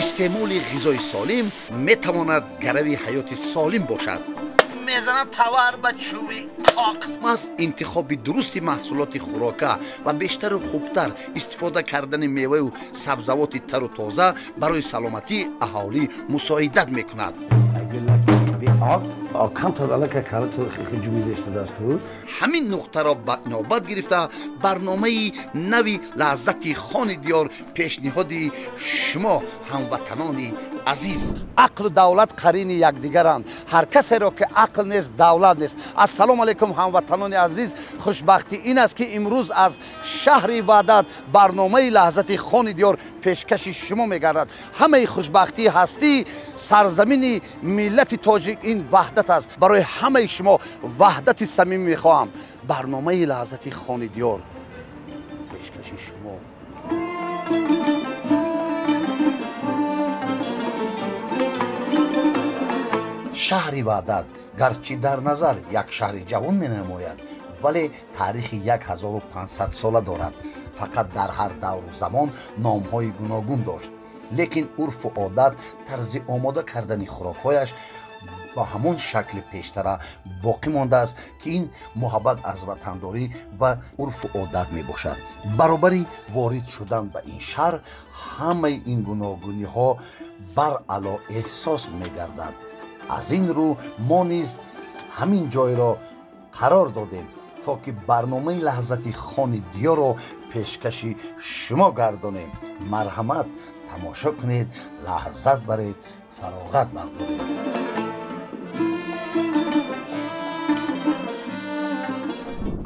Истеъмоли ғизои солим метавонад гарави ҳаёти солим бошад. Мезанам тавар ба чӯби қоқ. Маҳз интихоби дурусти маҳсулоти хӯрока ва бештару хубтар истифода кардани меваю сабзавоти тару тоза барои саломатии аҳолӣ мусоидат мекунад. Ҳамин нуқтаро ба навбат гирифта барномаи нави лаззати хони диёр пешниҳоди шумо ҳамватанони азиз. Ақлу давлат қарини якдигаранд. Ҳар касеро ки ақл нест, давлат нест. Ассалому алайкум ҳамватанони азиз. Хушбахтӣ ин аст, ки имрӯз аз шаҳри Ваҳдат барномаи лаҳзати хони диёр пешкаши шумо мегардад. Ҳамаи хушбахтии ҳастии сарзамини миллати тоҷик ин ваҳдат аст. Барои ҳамаи шумо ваҳдати самимӣ мехоҳам. Барномаи лаҳзати хони диёр пешкаши шумо. Шаҳри Ваҳдат гарчи дар назар як шаҳри ҷавон менамояд, вале таърихи 1500 сола дорад. Фақат дар ҳар давру замон номҳои гуногун дошт, лекин урфу одат, тарзи омода кардани хӯрокҳояш ба ҳамон шакли пештара боқӣ мондааст, ки ин муҳаббат аз ватандорӣ ва урфу одат мебошад. Баробари ворид шудан ба ин шаҳр ҳамаи ин гуногуниҳо баръало эҳсос мегардад. Аз ин рӯ мо низ ҳамин ҷойро қарор додем, то ки барномаи лаҳзати хони диёрро пешкаши шумо гардонем. Марҳамат, тамошо кунед, лаҳзат баред, фароғат бардоред.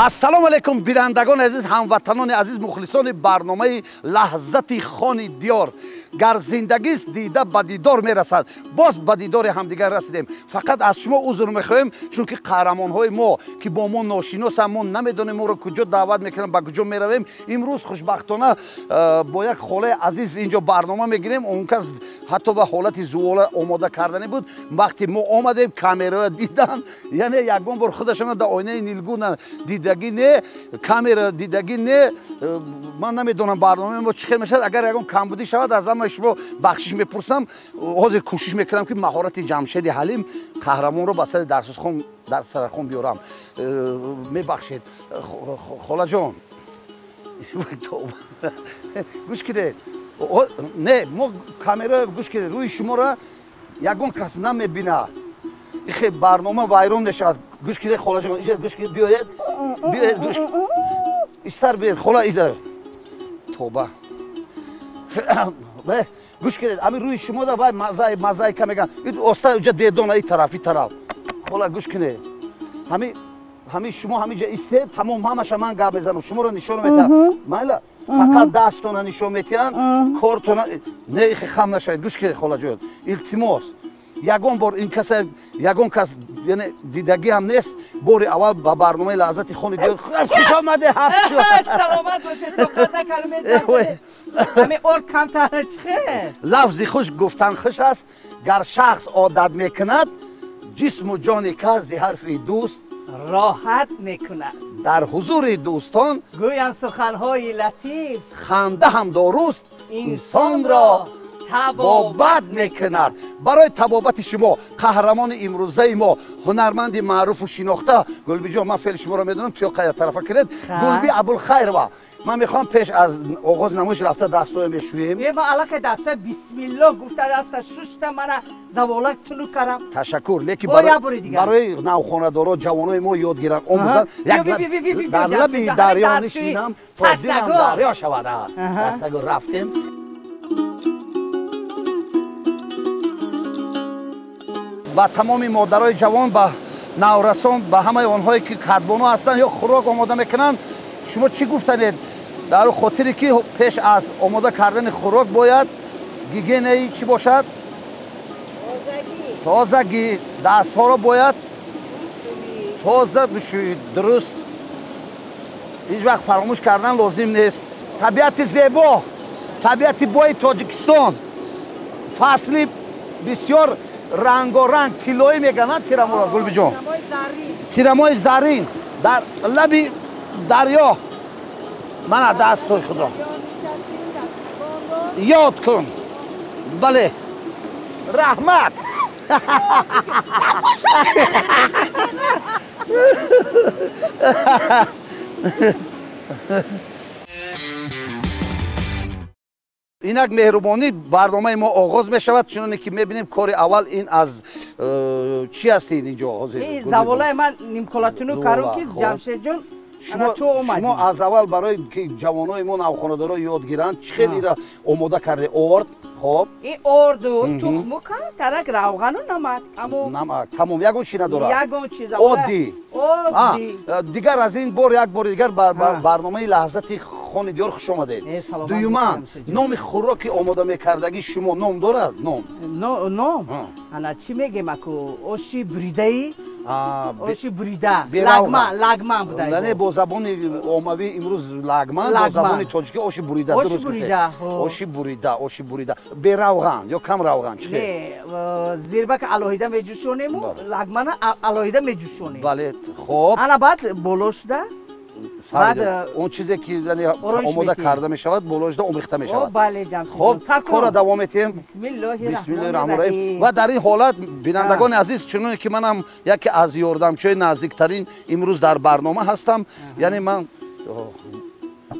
Ассалому алайкум бинандагони азиз, ҳамватанони азиз, мухлисони барномаи лаҳзати хони диёр. Гар зиндагист дида ба дидор мерасад. Боз ба дидори ҳамдигар расидем. Фақат аз шумо узр мехоҳем, чунки қаҳрамонҳои мо, ки бо мо ношиносанд, мо намедонем моро куҷо даъват мекунанд, ба куҷо меравем. Имрӯз хушбахтона бо як холаи азиз инҷо барнома мегирем. Он кас ҳатто ба ҳолати зувола омода карданӣ буд. Вақте мо омадем, камераро дидан, яъне ягон бор худашона дар оинаи нилгун дидагӣ не, камера дидагӣ не. Ман намедонам барномаи мо чӣ хел мешавад. Агар ягон камбудӣ шавад, аз ҳамаи шумо бахшиш мепурсам. Ҳозир кӯшиш мекунам, ки маҳорати Ҷамшеди Ҳалим қаҳрамонро ба сари дарсарахон биёрам. Мебахшед, холаҷон. Гӯш кунед, не, мо камера гӯш кунед, рӯи шуморо ягон кас намебинад. Ихе барнома вайрон мешавад. Гӯш кунед, холаҷон, иҷа гӯш кунед, биёед, биёед, гӯш истар биёед, хола, иҷа. Тоба. Гӯш кунед, ҳамин рӯи шумо да вай мозаика мегӯянд. Оста иҷа дедона и тараф, и тараф. Хола, гӯш кунед. Ҳамин шумо ҳаминҷа истед, тамом ҳамаша ман гап мезанам, шуморо нишон метиҳам. Майла, фақат дастона нишон метиҳанд, кортона не, ихе хам нашавед. Гӯш кунед, холаҷон, илтимос. Ягон бор ин каса, ягон кас, яъне дидагӣ ҳам нест. Бори аввал ба барномаи лаҳзати хони диёр хуш омаде. Саломат бошед, тоқат накардем. Ҳамин ор камтар чихе? Лафзи хуш гуфтан хуш аст, гар шахс одат мекунад, ҷисму ҷони кас зи ҳарфи дӯст роҳат мекунад. Дар ҳузури дӯстон гӯянд суханҳои латиф, ханда ҳам доруст инсонро табобат мекунад. Барои табобати шумо қаҳрамони имрӯзаи мо, ҳунарманди маъруфу шинохта Гулбиҷон, ман феъли шуморо медонам, туё қая тарафа кунед. Гулби Абулхайрова. Ман мехоҳам пеш аз оғози намоиш рафта дастҳоя мешӯем. Ман аллакай даста бисмилло гуфта даста шушта, мана заволак тунук кардам. Ташаккур, лекин барои навхонадоро, ҷавонои мо ёд гиранд, омӯзанд. Дар лаби дарё нишинам, то дилам дарё шавад. Дастаго рафтем. Ба тамоми модарои ҷавон, ба наврасон, ба ҳамаи онҳое ки кадбону ҳастанд ё хӯрок омода мекунанд, шумо чӣ гуфтанед дар хотире ки пеш аз омода кардани хӯрок бояд гигиенаи чӣ бошад? Тозагӣ. Дастҳоро бояд тоза бишӯед, дуруст. Ҳеҷ вақт фаромӯш кардан лозим нест. Табиати зебо, табиати бои Тоҷикистон, фасли бисёр рангоранг, тиллоӣ мегӯянд тираморо, Гулбиҷон. Тирамои зарин дар лаби дарё. Мана дастҳои худро ёд кун. Бале, раҳмат. Инак меҳрубонӣ, барномаи мо оғоз мешавад. Чуноне ки мебинем, кори аввал ин аз чӣ аст ин инҷо ҳозир? Заволаи ман нимколатуну карум ки Ҷамшедҷон, шумо аз аввал барои ки ҷавонои мо, навхонадоро ёд гиранд, чӣ хел ира омода карде? Орд, хоб. Ин орду тухму тарак, равғану намак. Намак, тамом, ягон чи надорад? Ягон чиз. Оддӣ. Дигар аз ин бор як бори дигар барномаи лаҳзати хони диёр хуш омадед. Дуюман, номи хӯроки омода мекардагӣ шумо ном дорад? Ном? Ном? Ана чӣ мегем аку? Оши буридаи? Оши бурида. Лагман буда. Не, бо забони оммавӣ имрӯз лагман, бо забони тоҷикӣ оши бурида. Дуруст гуфтед. Оши бурида, оши бурида. Беравған ё кам равған чӣ? Не, зирбак алоҳида меҷӯшонему, лагмана алоҳида меҷӯшонем. Бале, хоб. Ана баъд боло шуда он чизе ки омода карда мешавад, боло шуда омехта мешавад. Хоб, кора давом метиҳем. Бисмиллоҳи раҳмони раҳим. Ва дар ин ҳолат, бинандагони азиз, чуноне ки манам яке аз ёрдамчиҳои наздиктарин имрӯз дар барнома ҳастам, яъне ман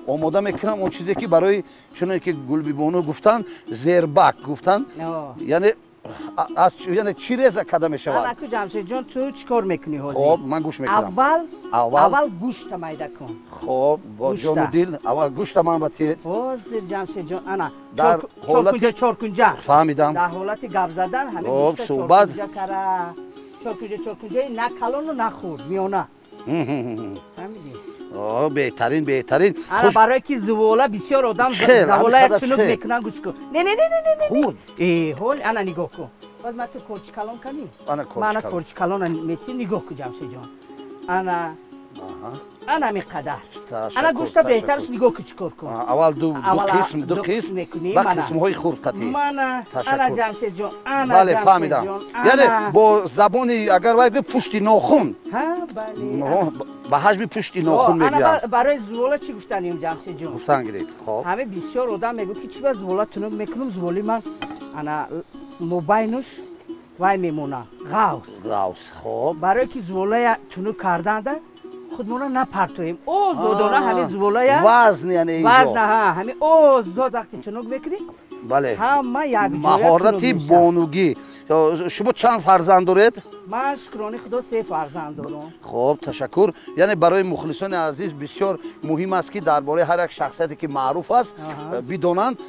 омода мекунам он чизе ки барои, чуноне ки Гулбибону гуфтанд, зербак гуфтанд, яъне аз яъне чӣ реза карда мешавад? Анаку Ҷамшедҷон, ту чӣ кор мекунӣ ҳозир? Хоб, ман гӯш мекунам. Аввал гӯшта майда кун. Хоб, бо ҷону дил аввал гӯшта ман ба тиед. Ҳозир Ҷамшедҷон, ана дар ҳолати чоркунҷа. Фаҳмидам. Дар ҳолати гап задан ҳамин гӯшта чоркунҷа кара. Чоркунҷа, чоркунҷаи на калону на хурд, миёна. Фаҳмидӣ? Беҳтарин, беҳтарин. Ана барое ки зувола бисёр одам заволая тунук мекунанд, гӯш кун. Не, не, не, не, не. Хурд. Ҳол ана нигоҳ кун. Боз ман ту корчи калон канӣ? Ана корчи калон. Ана корчи калона мети, нигоҳ кун Ҷамшедҷон. Ана ана ҳамин қадар. Ана гӯшта беҳтараш нигоҳ кун чӣ кор кун. Аввал ду қисм, ду қисм ба қисмҳои хурд қатӣ. Мана, ана Ҷамшедҷон, ана. Бале, фаҳмидам. Яъне бо забони агар вай гӯ пушти нохун. Ҳа, бале. Ба ҳаҷми пушти нохун мегӯянд. Барои зувола чӣ гуфтанем Ҷамшедҷон? Гуфтан гиред. Хоб. Ҳаме бисёр одам мегӯ ки чӣ ба зувола тунук мекунам, зуволи ман ана мобайнуш вай мемона, ғавс. Ғавс, хоб. Барое ки зуволая тунук карданда худмона напартоем. Озодона ҳамин зуволая вазн, яъне инҷо. Вазн, ҳа, ҳамин озод вақти тунук мекунӣ. Бале. Ҳама якҷоя. Маҳорати бонугӣ. Шумо чанд фарзанд доред? Ман шукрони худо се фарзанд дорам. Хоб, ташаккур. Яъне барои мухлисони азиз бисёр муҳим аст ки дар бораи ҳар як шахсияте ки маъруф аст бидонанд,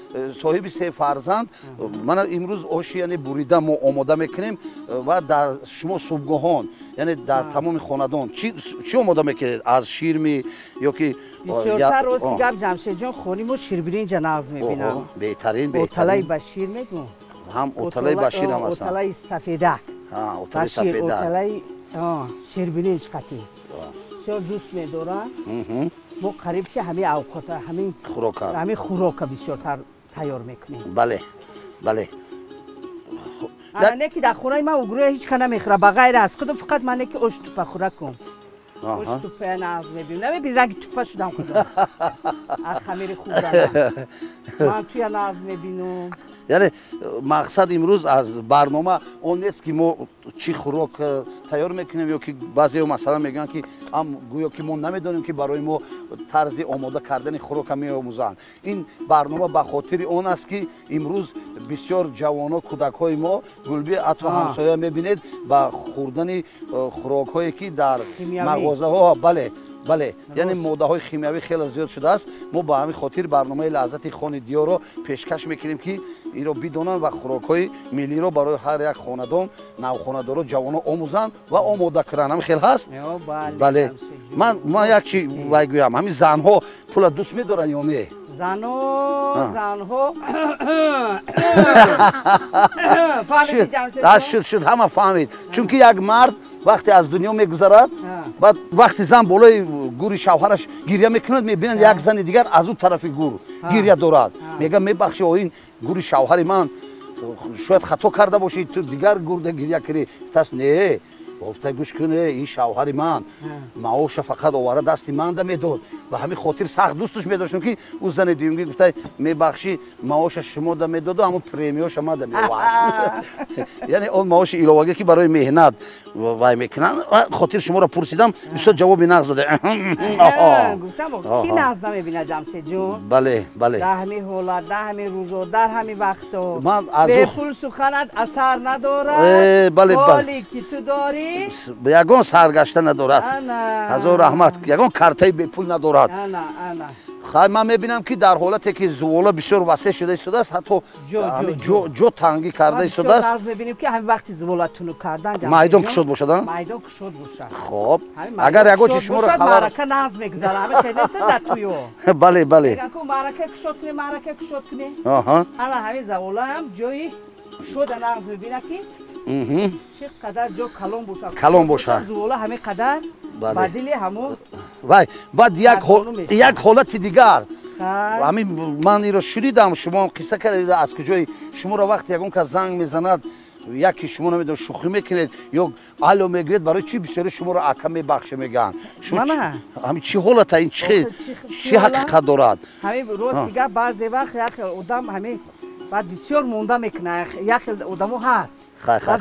соҳиби се фарзанд. Мана имрӯз оши яъне бурида мо омода мекунем ва дар шумо субҳгоҳон, яъне дар тамоми хонадон чӣ омода мекунед? Аз ширми ё ки бисёртар? Рости гап Ҷамшедҷон, хони мо ширбиринҷа нағз мебинам. Беҳтарин, беҳтарин. Оталаи башир мегӯм. Ҳам оталаи башир ҳам ҳастанд. Оталаи сафедак. Оталаи сафедак. Оталаи ширбиринҷ қатӣ. Бисёр дӯст медорам. Мо қариб ки ҳамин авқота, ҳамин хӯрока, ҳамин хӯрока бисёртар тайёр мекунем. Бале, бале. Ана не ки дар хонаи ман угрӯя ҳеҷ ка намехӯра ба ғайр аз худо, фақат ман не ки ош тупа хӯра кун. Ош тупа нағз мебинам. Намебинам ки тупа шудам худо. Аз хамири хӯрданам. Ман туя нағз мебинам. Яъне мақсад имрӯз аз барнома он нест ки мо чӣ хӯрок тайёр мекунем ё ки баъзеҳо масалан мегӯянд ки ам гӯё ки мо намедонем ки барои мо тарзи омода кардани хӯрока меомӯзанд. Ин барнома ба хотири он аст ки имрӯз бисёр ҷавоно, кӯдакҳои мо, Гулби, ҳатто ҳамсоя мебинед ба хӯрдани хӯрокҳое ки дар мағозаҳо, бале, бале, яъне моддаҳои химиявӣ хеле зиёд шудааст. Мо ба ҳамин хотир барномаи лаҳзати хони диёрро пешкаш мекунем ки инро бидонанд ва хӯрокҳои миллиро барои ҳар як хонадон, навхонадоро, ҷавоно омӯзанд ва омода кунанд. Ҳамин хел ҳаст? Бале. Ман як чи вай гӯям, ҳамин занҳо пула дӯст медоранд ё не? Зано, занҳо шуд, шуд, ҳама фаҳмид. Чунки як мард вақте аз дунё мегузарад, баъд вақти зан болои гури шавҳараш гиря мекунад, мебинад як зани дигар аз ӯ тарафи гур гиря дорад. Мегӯяд, мебахши, о ин гури шавҳари ман, шояд хато карда бошӣ, ту дигар гурда гиря кунӣ. Тас не, Гуфта гӯш кун, ин шавҳари ман маоша фақат овара дасти ман да медод. Ба ҳамин хотир сахт дӯсташ медоштам, ки ӯ зани дуюмгӣ гуфта мебахшӣ, маоша шумо да медоду, ҳамун премияша ман да меовард. Яъне он маоши иловагӣ, ки барои меҳнат вай мекунанд. Хотир шуморо пурсидам, бисёр ҷавоби нағз дода. Гуфтам, ки нағз намебинад, Ҷамшедҷон. Бале, бале. Дар ҳамин ҳолат, дар ҳамин рӯзо, дар ҳамин вақто ман аз бепул суханат асар надорад. Бале, бале. Ки ту дорӣ ягон саргашта надорад. Ҳазор раҳмат, ягон картаи бепул надорад. Хай, ман мебинам, ки дар ҳолате ки зувола бисёр васеъ шуда истодааст, ҳатто ҷо тангӣ карда истодааст. Мебинем, ки ҳамин вақти зувола тунук кардан майдон кушод бошад. Майдон кушод бошад. Хоб, агар ягон чи шуморо хабар маърака нағз мегузарад, ҳама хел нест дар туё. Бале, бале. Маърака кушод кунем, маърака кушод кунем. Ана ҳамин завола ҳам ҷои кушода нағз мебинад, ки чӣ қадар ҷо калон бошад. Калон бошад. Зувола ҳамин қадар ба дили ҳамон. Вай, баъд як ҳолати дигар. Ҳамин ман инро шунидам, шумо қисса кардед, аз куҷои шуморо вақте ягон кас занг мезанад, яке шумо намедонам, шӯхӣ мекунед ё алло мегӯед, барои чӣ бисёри шуморо ака мебахше мегӯянд? Ҳамин чӣ ҳолата, ин чӣ ҳақиқат дорад? Ҳамин рости гап, баъзе вақт як одам ҳамин баъд бисёр монда мекунад, як хел одамо ҳаст,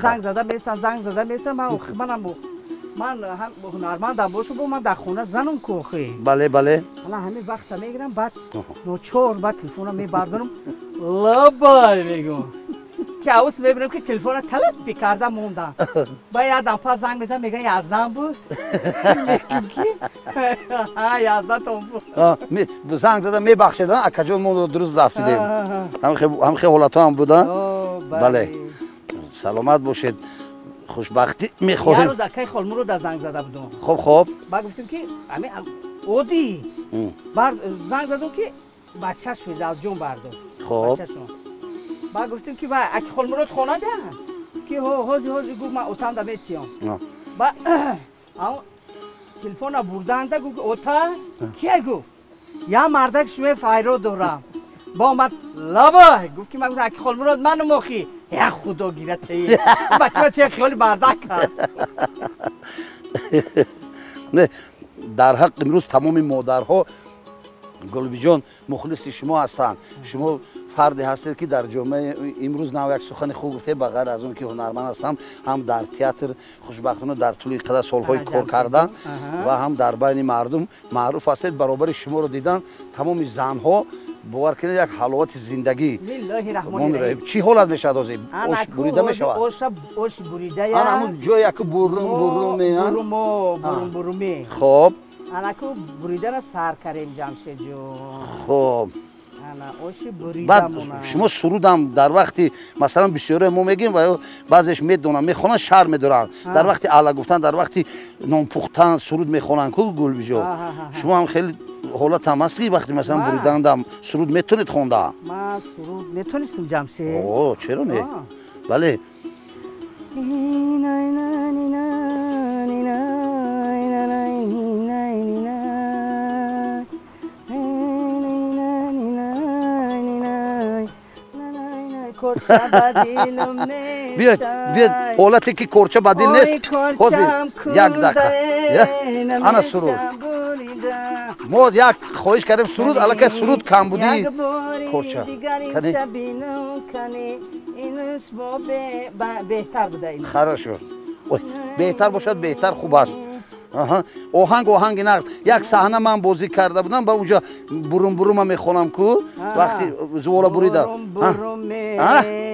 занг зада месан, занг зада месан. Манам, ман ҳам ҳунармандам бошам, бо ман дар хона занам ку охи. Бале, бале. Ана ҳамин вақта мегирам, баъд ночор баъд телефона мебардорам, лабай мегӯм, ки авус мебинам, ки телефона талаб бикарда мондам. Ба ядам пас занг мезанам, мегӯян 11 буд, мегӯм, ки 11 том буд. Занг зада мебахшед, акаҷон, мо дуруст рафтидем. Ҳамхе ҳолатҳо ҳам буда. Бале, саломат бошед, хушбахтӣ мехоҳем. Як рӯз акаи Холмурода занг зада будам. Хоб, хоб. Баъд гуфтем, ки ҳамин оддӣ занг задам, ки бачаш Фирдавсҷон бардор. Хоб. Баъд гуфтем, ки вай аки Холмурод хона да, ки ҳози ҳози гуфт, ман отамда метиём. Ба телефона бурданда гуфт, ота кия? Гуфт, я мардак шуме файро дорам. Ба омад, лабай гуфт, ки ман гуфтам, аки Холмурод манум охи. Я худо гирад, бача туя хиёли мардак кард. Не, дар ҳақ имрӯз тамоми модарҳо, Гулбиҷон, мухлиси шумо ҳастанд. Шумо фарде ҳастед, ки дар ҷомеаи имрӯз нав як сухани хуб гуфтед, ба ғайр аз он ки ҳунарманд ҳастам, ҳам дар театр хушбахтона дар тӯли ин қадар солҳои кор кардан ва ҳам дар байни мардум маъруф ҳастед. Баробари шуморо дидан тамоми занҳо, бовар кунед, як ҳаловати зиндагӣ. Чӣ ҳолат мешавад ҳозир? Ош бурида мешавад? Ош бурида. Ана ҳамун ҷое яку бурум буруме. Бурум буруме. Хоб. Анаку буридара сар кардем, Ҷамшедҷон. Хоб. Ана оши бурида. Баъд шумо сурудам дар вақти, масалан, бисёре мо мегӯем ва баъзеш медонанд, мехонанд, шар медоранд, дар вақти алла гуфтан, дар вақти нонпухтан суруд мехонанд ку. Гулбиҷон, шумо ҳам хеле ҳолатам ҳаст, ки вақти, масалан, буридандам суруд метонед хонда? Ман суруд метонистам, Ҷамшед. О, чаро не? Бале. Биёед, биёед, ҳолате ки корча ба дил нест ҳозир, як дақиқа. Ана суруд, мо як хоҳиш кардем суруд, аллакай суруд камбудии корча. Хорошо, беҳтар бошад, беҳтар, хуб аст. Оҳанг, оҳанги нағз. Як саҳна ман бозӣ карда будам, ба унҷа бурум бурума мехонам ку, вақти зувола бурида.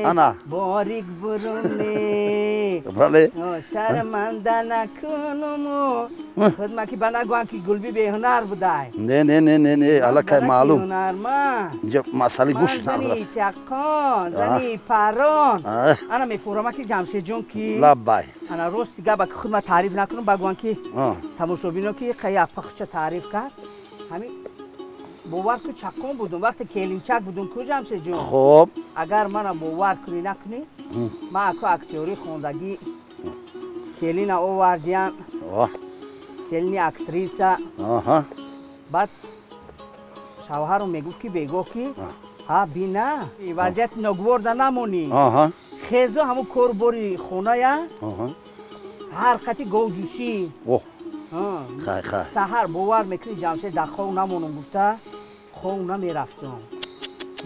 Ана борик буруме. Бале. Шарманда накунуму худ, ки ба нагӯям, ки Гулби беҳунар будай. Не, не, не, не, не, аллакай маълум, инҷа масъалаи гӯш. Зани чаққон, зани парон. Ана мефурама, ки Ҷамшедҷон, ки лаббай. Ана рости гап, ки худ ма таъриф накунам, багӯям, ки тамошобино, ки қаяпахча таъриф кард. Ҳамин бовар ку, чаққон будум вақте келинчак будум ку, Ҷамшедҷон. Хоб. Агар мана бовар кунӣ, накунӣ, ман аку актёрӣ хондагӣ, келина овардиян, келини актриса. Баъд шавҳару мегуфт, ки бегоҳ, ки ҳа бина, вазъияти ногуворда намонӣ, хезо ҳамун корбори хоная. Саҳар қати гов ҷӯшӣ. Хай хай. Саҳар бовар мекунӣ Ҷамшед, дар хов намонам гуфта, хов намерафтам.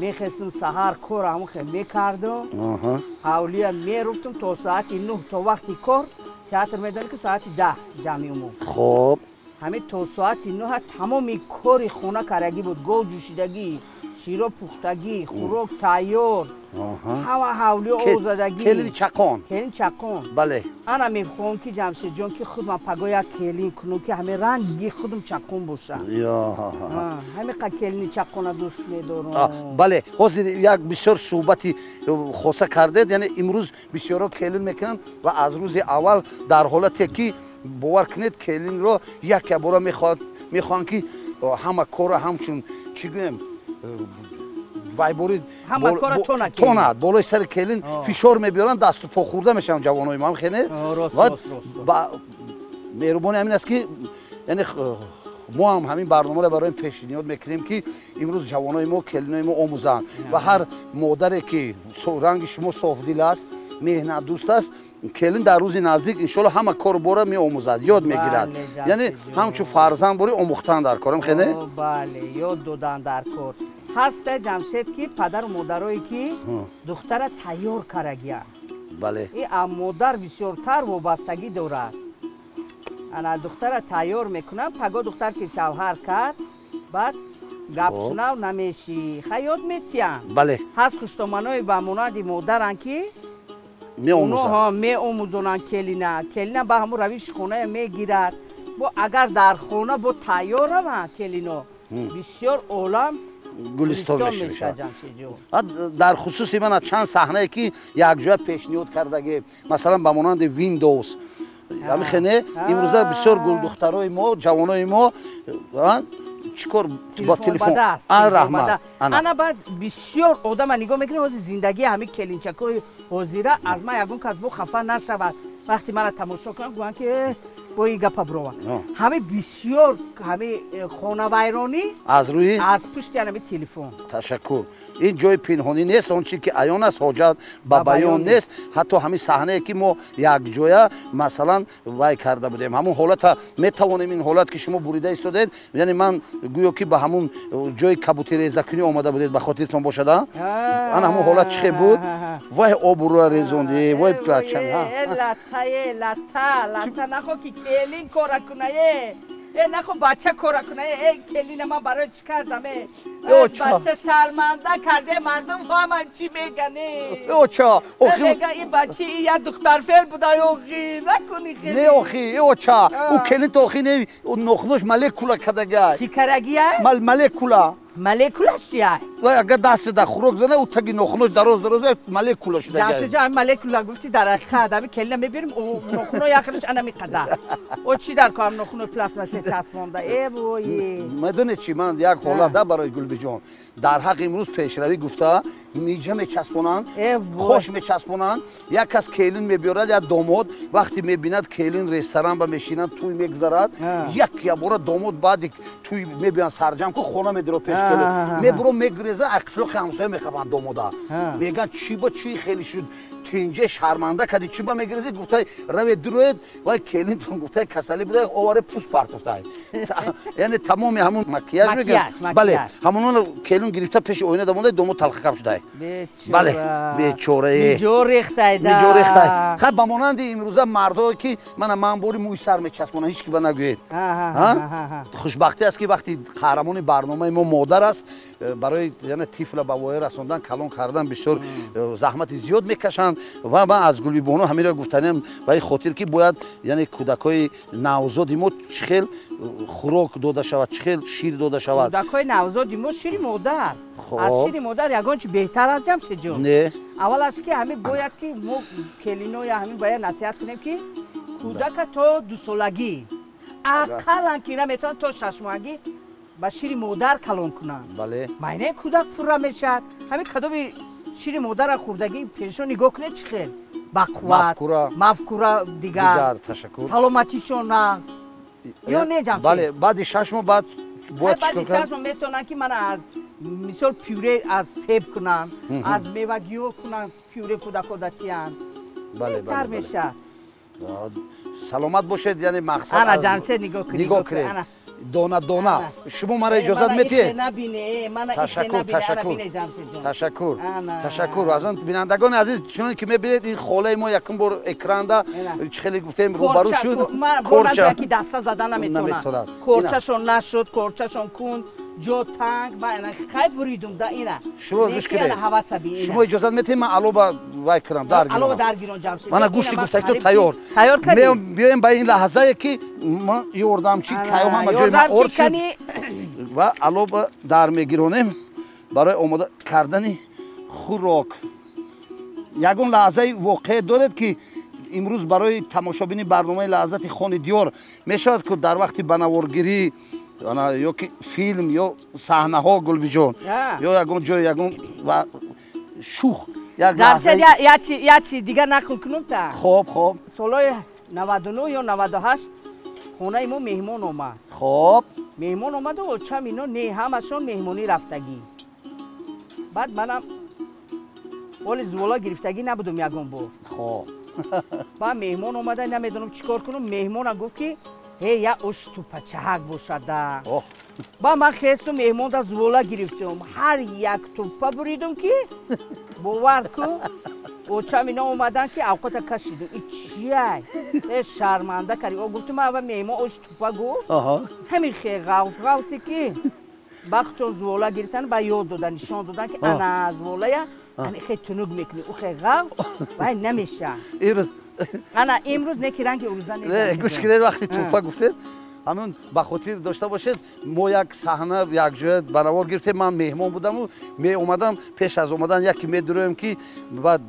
Мехестам саҳар, кор ҳамон хел мекардам. Ҳавлия меруфтам то соати 9, то вақти кор. Театр медонӣ ки соати 10 ҷамъи умум. Хоб. Ҳамин то соати 9 тамоми кори хона карагӣ буд. Гов ҷӯшидагӣ, широ пухтагӣ, хӯрок тайёр, ҳама ҳавлиё озадагӣ. Келини чақон. Келин чақон. Бале. Ана мехоҳам ки Ҷамшедҷон, ки худ ман паго як келин кунам, ки ҳамин ранги худам чақон бошад. Ҳамин қа келини чақона дӯст медорам. Бале, ҳозир як бисёр суҳбати хоса кардед, яъне имрӯз бисёро келин мекунанд ва аз рӯзи аввал дар ҳолате ки бовар кунед келинро як якбора мехоҳанд ки ҳама корро ҳамчун чӣ гӯем вайбори тонад болои сари келин фишор мебиёранд, дасту по хӯрда мешаванд ҷавонои мо хене. Меҳрубони ҳамин аст ки яъне мо ҳам ҳамин барномаро барои пешниҳод мекунем ки имрӯз ҷавонои мо келинои мо омӯзанд ва ҳар модаре ки ранги шумо софдил аст, меҳнатдӯст аст, келин дар рӯзи наздик иншоалло ҳама кору бора меомӯзад, ёд мегирад. Яъне ҳамчун фарзанд бори омӯхтан дар корам хене? Бале, ёд додан дар кор. Ҳаста Ҷамшед ки падару модарое ки духтара тайёр карагия. Бале. И модар бисёртар вобастагӣ дорад. Ана духтара тайёр мекунам, паго духтар ки шавҳар кард, баъд гапшунав намешӣ, хаёт метиям. Бале. Ҳаст хуштоманои ба монанди модаранд ки меомӯзонанд келина. Келина ба ҳамун равиши хонае мегирад. Бо агар дар хона бо тайёр раванд келино, бисёр олам гулистон мешавад. Дар хусуси ман чанд саҳнае ки якҷоя пешниҳод кардагӣ, масалан ба монанди Windows, ҳамин хене имрӯза бисёр гулдухтарои мо, ҷавонои мо чӣ кор бо телефон. Раҳмат. Ана баъд бисёр одама нигоҳ мекунем, ҳозир зиндагии ҳамин келинчакҳои ҳозира аз ман ягон кас бо хафа нашавад. Вақте мана тамошо кунам, гӯянд ки бо ин гапа бирова. Ҳамин бисёр ҳамин хонавайронӣ аз рӯи аз пушти ҳамин телефон. Ташаккур. Ин ҷои пинҳонӣ нест, он чи ки аён аст ҳоҷат ба баён нест. Ҳатто ҳамин саҳнае ки мо якҷоя масалан вай карда будем, ҳамун ҳолата метавонем, ин ҳолат ки шумо бурида истодед, яъне ман гӯё ки ба ҳамун ҷои кабутирезакунӣ омада будед, ба хотиртон бошад, ана ҳамун ҳолат чӣ хел буд? Вай обрӯра резондӣ, вай лата, лата, лата, нахо ки келин кора кунае, нахо бача кора кунае, келина ман барои чӣ кардам? Бача шарманда карде, мардум фаҳманд чӣ мегане. Оча, охи мега ин бача як духтарфел буда, охи накуни хеле. Не охи, оча, ӯ келин то охи не, нохнуш молекула кадагай. Чӣ карагия? Молекула. Молекулаш чия? Вай агар даст дар хӯрок зана, ӯ таги нохунаш дароз дароз молекула шуда. Ҷамшед ҷон, молекула гуфти, дар ҳақиқат ҳамин келина мебирим, нохуно яхриш ана миқадар. О чӣ дар кор нохуно пластмассе часпонда? Э вой. Медонед чӣ, ман як ҳолат да барои Гулбиҷон. Дар ҳақ имрӯз пешравӣ гуфта, миҷа мечаспонанд, хош мечаспонанд, як кас келин мебиёрад, як домод вақте мебинад келин ресторан ба мешинад, тӯй мегузарад, як ябора домод баъди тӯй мебиёянд сарҷам ку хона медиро пеш келин. Мебуро мегреза, ақшлоқи ҳамсоя мехабанд домода. Мегӯянд чӣ ба чӣ хеле шуд, тинҷе шарманда кардӣ, чӣ ба мегрезӣ? Гуфтай раве дуроед, вай келинтон гуфтай касалӣ буда, оваре пӯст партофтай. Яъне тамоми ҳамун макияж мегӯянд. Бале, ҳамононро келин гирифта пеши оина дамонда, домод талхакам шудай. Бале, бечорае. Миҷо рехтай да. Миҷо рехтай. Хай ба монанди имрӯза мардое ки мана ман бори мӯи сар мечаспонам, ҳеч ки ба нагӯед. Хушбахтӣ аст ки вақти қаҳрамони барномаи мо модар аст, барои яъне тифла ба воя расондан, калон кардан бисёр заҳмати зиёд мекашанд ва ман аз Гулбибону ҳаминро гуфтанем ба ин хотир ки бояд яъне кӯдакҳои навзоди мо чӣ хел хӯрок дода шавад, чӣ хел шир дода шавад. Кӯдакҳои навзоди мо шири модар. Аз шири модар ягон чи беҳтар аст, Ҷамшедҷон? Не. Аввал аз ки ҳамин бояд ки мо келиноя ҳамин бояд насиҳат кунем ки кӯдака то дусолагӣ ақаллан ки наметавонад то шашмоҳагӣ ба шири модар калон кунанд. Бале. Майнаи кӯдак пурра мешавад. Ҳамин кадоми шири модарро хӯрдагӣ пешо нигоҳ кунед чӣ хел бақувват, мафкура дигар, ташаккур, саломатишон нағз. Ё не, Ҷамшед? Бале, баъди 6 моҳ баъд бояд чӣ кор кард? Баъди 6 моҳ метавонанд ки мана аз мисол пюре аз себ кунанд, аз мевагиҳо кунанд, пюре кӯдакҳо датиянд. Бале, беҳтар мешавад. Саломат бошед, яъне мақсад ана Ҷамшед нигоҳ кунед. Нигоҳ кунед. Дона дона. Шумо мара иҷозат метиҳед? Ташаккур, ташаккур. Ташаккур. Ташаккур. Аз он бинандагони азиз, чунон ки мебинед, ин холаи мо якум бор экранда чӣ хеле гуфтем рӯбарӯ шуд. Корча ки даста зада наметавонад. Корчашон нашуд, корчашон кунд, ҷо танг, ва ана хай буридум да ина. Шумо гӯш кунед. Шумо иҷозат метиҳед ман алоба вай кунам, дар гирам. Алоба дар гирам, Ҷамшед. Мана гӯшти гуфтагито тайёр. Тайёр кардем. Биёем ба ин лаҳзае ки ман ёрдамчи кайо ҳама ҷои ман орд шуд ва алоба дар мегиронем барои омода кардани хӯрок. Ягон лаҳзаи воқеа доред ки имрӯз барои тамошобини барномаи лаҳзати хони диёр мешавад ки дар вақти банаворгирӣ ё ки филм ё саҳнаҳо Гулбиҷон ё ягон ҷой ягон шух як лаҳза як чи дигар нақл кунам та. Хоб, хоб. Солҳои 99 ё 98 хонаи мо меҳмон омад. Хоб. Меҳмон омаду очам ино не ҳамашон меҳмонӣ рафтагӣ. Баъд манам оли зувола гирифтагӣ набудум ягон бор. Хоб. Баъд меҳмон омада намедонам чӣ кор кунам. Меҳмона гуфт ки ҳе я ош тупачаҳак бошада. Ба ман хесту меҳмонда зувола гирифтум. Ҳар як тупа буридум ки бовар ку очам ино омадан ки авқота кашидум. И чияй? Э шарманда карди. О гуфтум ава меҳмон ош тупа гуфт. Ҳамин хе ғавс ғавсе ки бахчон зувола гирифтан ба ёд додан, нишон додан ки ана зуволая ани хе тунук мекунӣ, ӯ хе ғавс вай намеша. Имрӯз ана имрӯз не ки ранги урӯза не. Гӯш кунед, вақти тупа гуфтед, ҳамон ба хотир дошта бошед, мо як саҳна якҷоя ба навор гирифтем, ман меҳмон будаму меомадам, пеш аз омадан яке медуроем ки баъд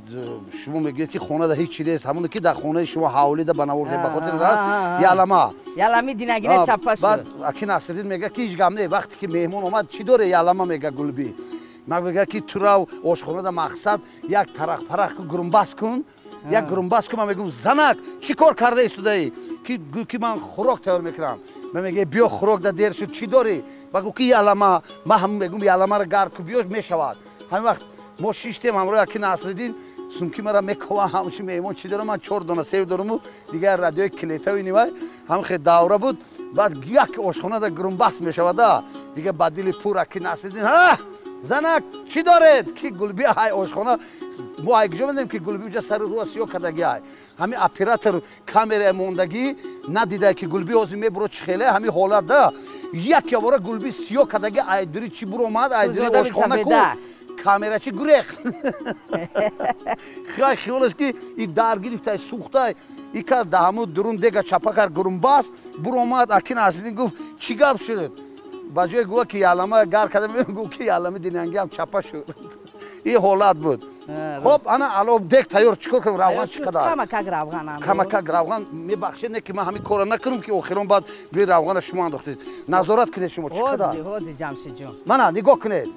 шумо мегӯед ки хонада ҳеҷ чи нест, ҳамоне ки дар хонаи шумо ҳавлида ба навор гирифт, ба хотир аст ялама. Ялами динагина чапа шуд. Баъд аки Насриддин мегӯяд ки ҳеҷ гап не, вақте ки меҳмон омад чӣ доре ялама мега Гулбӣ. Ман мегӯяд ки ту рав ошхонада мақсад як тарақпарақ гурумбас кун, як гурумбас кун. Ман мегӯям занак чӣ кор карда истодаӣ? Ки гӯ ки ман хӯрок тайёр мекунам. Ман мегӯям биё хӯрок да дер шуд, чӣ дорӣ? Ба гӯ ки ялама. Ман ҳам мегӯям яламаро гард ку биё мешавад. Ҳамин вақт мо шиштем ҳамроҳи аки Насриддин, сумки мара мекова ҳамчи меҳмон чӣ дорам, ман 4 дона сев дораму дигар радиои клетави нивай ҳам хе давра буд. Баъд як ошхонада гурумбас мешавада дигар ба дили пур аки Насриддин ҳа занак чӣ доред? Ки Гулби ҳай ошхона мо ай куҷо медонем ки Гулби уҷа сари рӯа сиёҳ кардагӣ ай. Ҳамин оператор камерае мондагӣ надида ки Гулби ҳозир мебуро чӣ хеле ҳамин ҳолат да як явора Гулби сиёҳ кардагӣ ай дури чӣ буромад, ай дури ошхона ку камерачи гурех. Хай хиёлаш ки и дар гирифтай сӯхтай и кас да ҳамун дурун дега чапа кард гурумбас буромад. Аки Насриддин гуфт чӣ гап шуд? Ба ҷои гӯя ки ялама гар карда гуфт ки ялами динангиам чапа шуд. Ин ҳолат буд. Хоб ана алоб дег тайёр, чӣ кор кунем? Равған чӣ қадар? Камакак равған. Камакак равған. Мебахшед не ки ман ҳамин корро накунам ки охирон баъд биёи равғана шумо андохтед. Назорат кунед шумо чӣ қадар? Ҳозир Ҷамшедҷон. Мана нигоҳ кунед.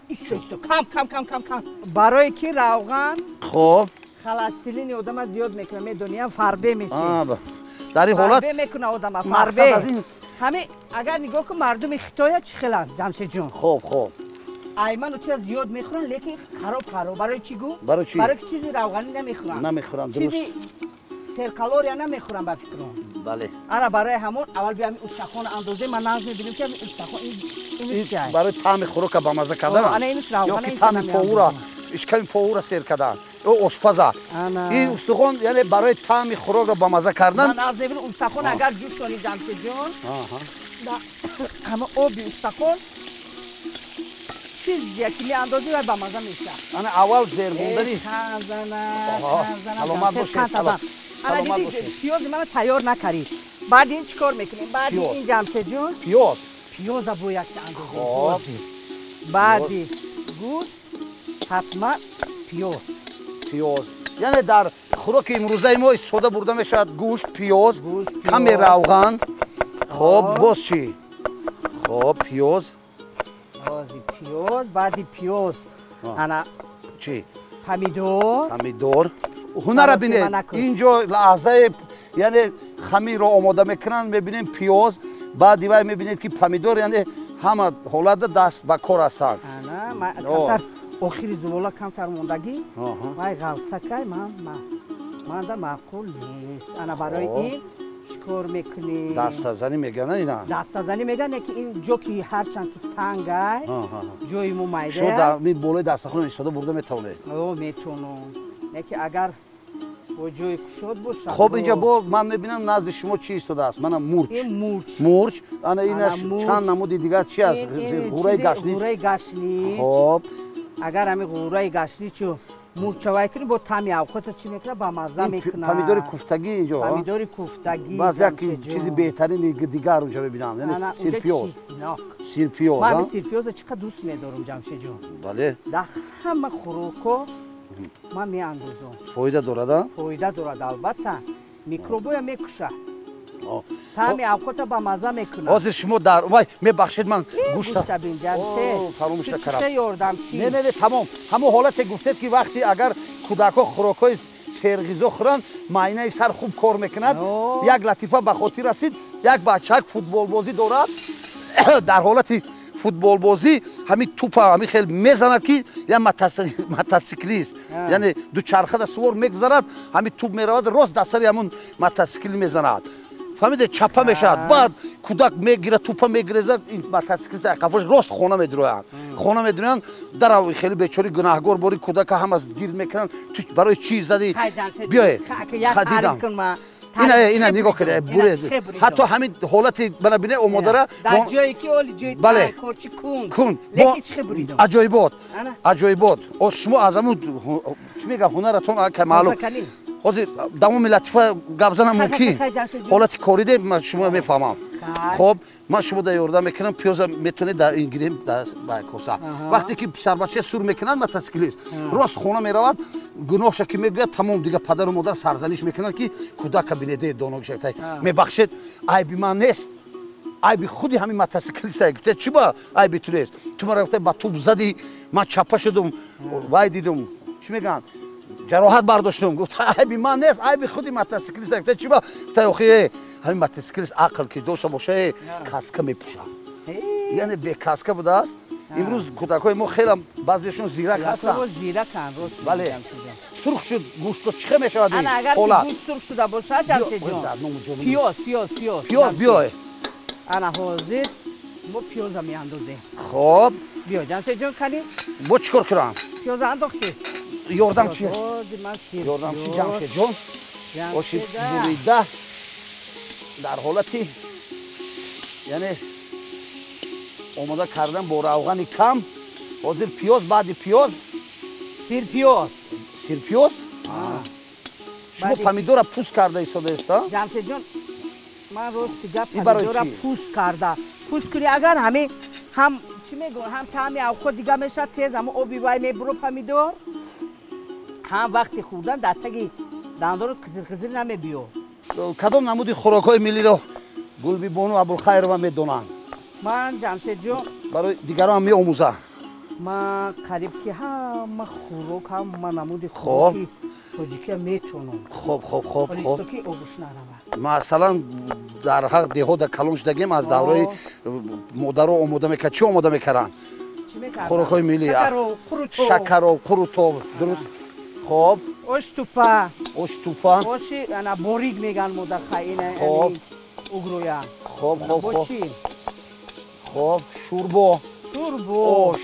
Исто, исто, кам, кам, кам, кам, кам. Барои ки равған хоб холестерини одама зиёд мекунад, медониям фарбе меши. Дар ин ҳолат фарбе мекунад одама, фарбе. Ҳамин агар нигоҳ кун мардуми Хитоя чӣ хеланд, Ҷамшедҷон. Хоб, хоб. Айману чиз зиёд мехӯранд, лекин хароб хароб. Барои чӣ гӯ? Барои чӣ? Барои ки чизи равғанӣ намехӯранд. Намехӯранд, дуруст. Чизи серкалория намехӯранд ба фикрам. Бале. Ара барои ҳамон аввал биё ҳамин устахон андозем, ман нағз мебинем ки ҳамин устахон ин чӣ аст. Барои таъми хӯрока бамаза кардан. Ана ин ё ки таъми повура, ишками повура сер кардан. Ё ошпаза. Ин устухон яъне барои таъми хӯрокро бамаза кардан. Ман нағз мебинам устахон агар ҷӯшонӣ Ҷамшедҷон. Ҳама оби устахон чизе ки меандозӣ вай бамаза мешавад. Ана аввал зермондани. Саломат бошед. Ана диди пиёзи мана тайёр накардӣ. Баъд ин чӣ кор мекунем? Баъди ин Ҷамшедҷон пиёз. Пиёза бояд ки андозем. Баъди гӯшт ҳатман пиёз. Пиёз. Яъне дар хӯроки имрӯзаи мо истифода бурда мешавад гӯшт, пиёз, каме равған. Хоб, боз чӣ? Хоб, пиёз. Пиёз, баъди пиёз ана чӣ? Помидор. Помидор. Ҳунара бинед, инҷо лаҳзае яъне хамирро омода мекунанд, мебинем пиёз, баъди вай мебинед ки помидор, яъне ҳама ҳолатда даст ба кор ҳастанд. Ана, охири зувола камтар мондагӣ, вай ғавсакай ман Манда маъқул нест. Ана барои ин чикор мекунем? Дастазанӣ мегӯянд ина? Дастазанӣ мегӯянд, ки ин ҷо ки ҳарчанд ки тангай, ҷои мо майда. Шумо дар ин болои дастархон истода бурда метавонед? О, метавонам. Не ки агар бо ҷои кушод бошад. Хоб, инҷа бо ман мебинам назди шумо чӣ истодааст? Мана мурч. Мурч. Ана инаш чанд намуди дигар чи аст? Ғураи гашнич. Ғураи гашнич. Хоб. Агар ҳамин ғураи гашничу мурчавай кунӣ, бо таъми авқото чӣ мекунад? Ба мазза мекунад. Помидори куфтагӣ инҷо? Помидори куфтагӣ. Баъз як чизи беҳтарини дигар унҷа мебинам, яъне сирпиёз. Сирпиёз. Ман сирпиёза чӣ қадр дӯст медорам, Ҷамшедҷон. Бале. Дар ҳама хӯрокҳо ман меандозам. Фоида дорад, а? Фоида дорад, албатта. Микробоя мекушад. Таъми авқота ба мазза мекунад. Ҳозир шумо дар вай мебахшед, ман гӯшта фаромӯш накардам. Не, не, не, тамом. Ҳамон ҳолате гуфтед, ки вақте агар кӯдакҳо хӯрокҳои серғизо хӯранд, майнаи сар хуб кор мекунад. Як латифа ба хотир расид. Як бачак футболбозӣ дорад. Дар ҳолати футболбозӣ ҳамин тупа ҳамин хел мезанад, ки як мотоциклист, яъне дучархада сувор мегузарад, ҳамин туп меравад, рост дар сари ҳамун мотоцикл мезанад. Фаҳмиде, чапа мешавад. Баъд кӯдак мегирад, тупа мегирезад, ин мотоциклист қафош рост хона медироянд. Хона медироянд, дар хеле бечори гунаҳгор бори кӯдака ҳама гирд мекунанд. Ту барои чӣ задӣ? Биёед. Дидам. Ина, ина нигоҳ кунед, бурез. Ҳатто ҳамин ҳолати мана бине омодара. Дар ҷое ки оли ҷои бале корчи кун. Кун. Аҷоибот. Аҷоибот. Шумо аз ҳамун чӣ мегӯям, ҳунаратон маълум. Ҳозир давоми латифа гап занам мумкин. Ҳолати кориде ман шумо мефаҳмам. Хоб, ман шумо да ёрдам мекунам, пиёза метавонед дар ин гирем дар коса. Вақте ки писарбача сур мекунад мотоциклист, рост хона меравад, гуноҳша ки мегӯяд, тамом, дига падару модар сарзаниш мекунанд, ки кӯдака бинеде доногша. Мебахшед, айби ман нест. Айби худи ҳамин мотоциклист. Гуфта, чӣ ба айби ту нест? Ту мара гуфта ба туп задӣ, ман чапа шудум, вай дидум. Чӣ мегӯянд? Ҷароҳат бардоштум. Гуфт, айби ман нест, айби худи мотоциклист. Гуфта, чӣ ба? Гуфта, охи, ҳамин мотоциклист ақл ки дошта боша, каска мепӯшад. Яъне бекаска будааст. Имрӯз кӯдакҳои мо хеле баъзешон зирак ҳастанд. Зираканд, рост. Бале. Сурх шуд гӯшто, чӣ мешавад ин ҳолат? Агар гӯшт сурх шуда бошад, Ҷамшедҷон, пиёз, пиёз, пиёз. Пиёз биёй. Ана ҳозир мо пиёза меандозем. Хоб. Биё, Ҷамшедҷон, кани. Бо чӣ кор кунам? Пиёза андохтӣ. Ёрдам чи? Ёрдам чи, Ҷамшедҷон? Оши бурида дар ҳолати яъне омода кардан бо равғани кам. Ҳозир пиёз, баъди пиёз сирпиёз. Сирпиёз? Шумо помидора пӯст карда истодаест, а? Ҷамшедҷон, ман рости гап помидора пӯст карда. Пӯст кунӣ агар ҳамин ҳам чӣ мегӯянд, ҳам таъми авқот дига мешавад, тез ҳамон оби вай мебуро помидор, ҳам вақти хӯрдан дар таги дандорот қизир-қизир намебиё. Кадом намуди хӯрокҳои миллиро Гулбибону Абулхайрова медонанд? Ман, Ҷамшедҷон, барои дигарон меомӯзам. Ман қариб ки ҳама хӯрок, ҳама намуди хӯроки тоҷикия метавонам. Хоб, хоб, хоб, хоб. Ки обуш наравад. Масалан, дар ҳақ деҳода калон шудагем, аз давраи модаро омода мекард. Чӣ омода мекарданд? Хӯрокҳои миллӣ. Шакароб, қурутоб, дуруст. Хоб. Ош тупа. Ош тупа. Оши ана борик меган модаха ина. Хоб. Угроя. Хоб, хоб, хоб. Хоб, шӯрбо. Шӯрбо. Ош.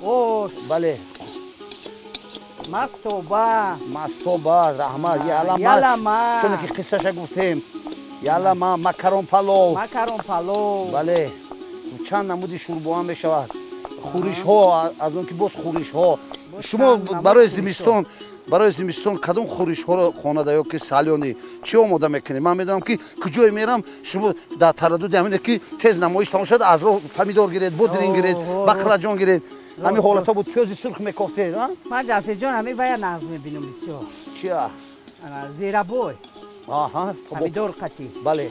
Ош. Бале. Мастоба. Мастоба, раҳмат. Ялама. Ялама. Чуне ки қиссаша гуфтем. Ялама, макарон палов. Макарон палов. Бале. Чанд намуди шӯрбоам мешавад. Хӯришҳо, аз он ки боз хӯришҳо. Шумо барои зимистон кадом хӯришҳоро хонада ё ки салёни чӣ омода мекунед? Ман медонам ки куҷое мерам, шумо дар тараддуди ҳамине ки тез намоиш тамом шавад, аз роҳ помидор гиред, бодрин гиред, бақлаҷон гиред. Ҳамин ҳолатҳо буд, пиёзи сурх мекофтед, а? Ман, Ҷамшедҷон, ҳамин вая нағз мебинам бисёр. Чия? Зерабой. Аҳа, помидор қатӣ. Бале.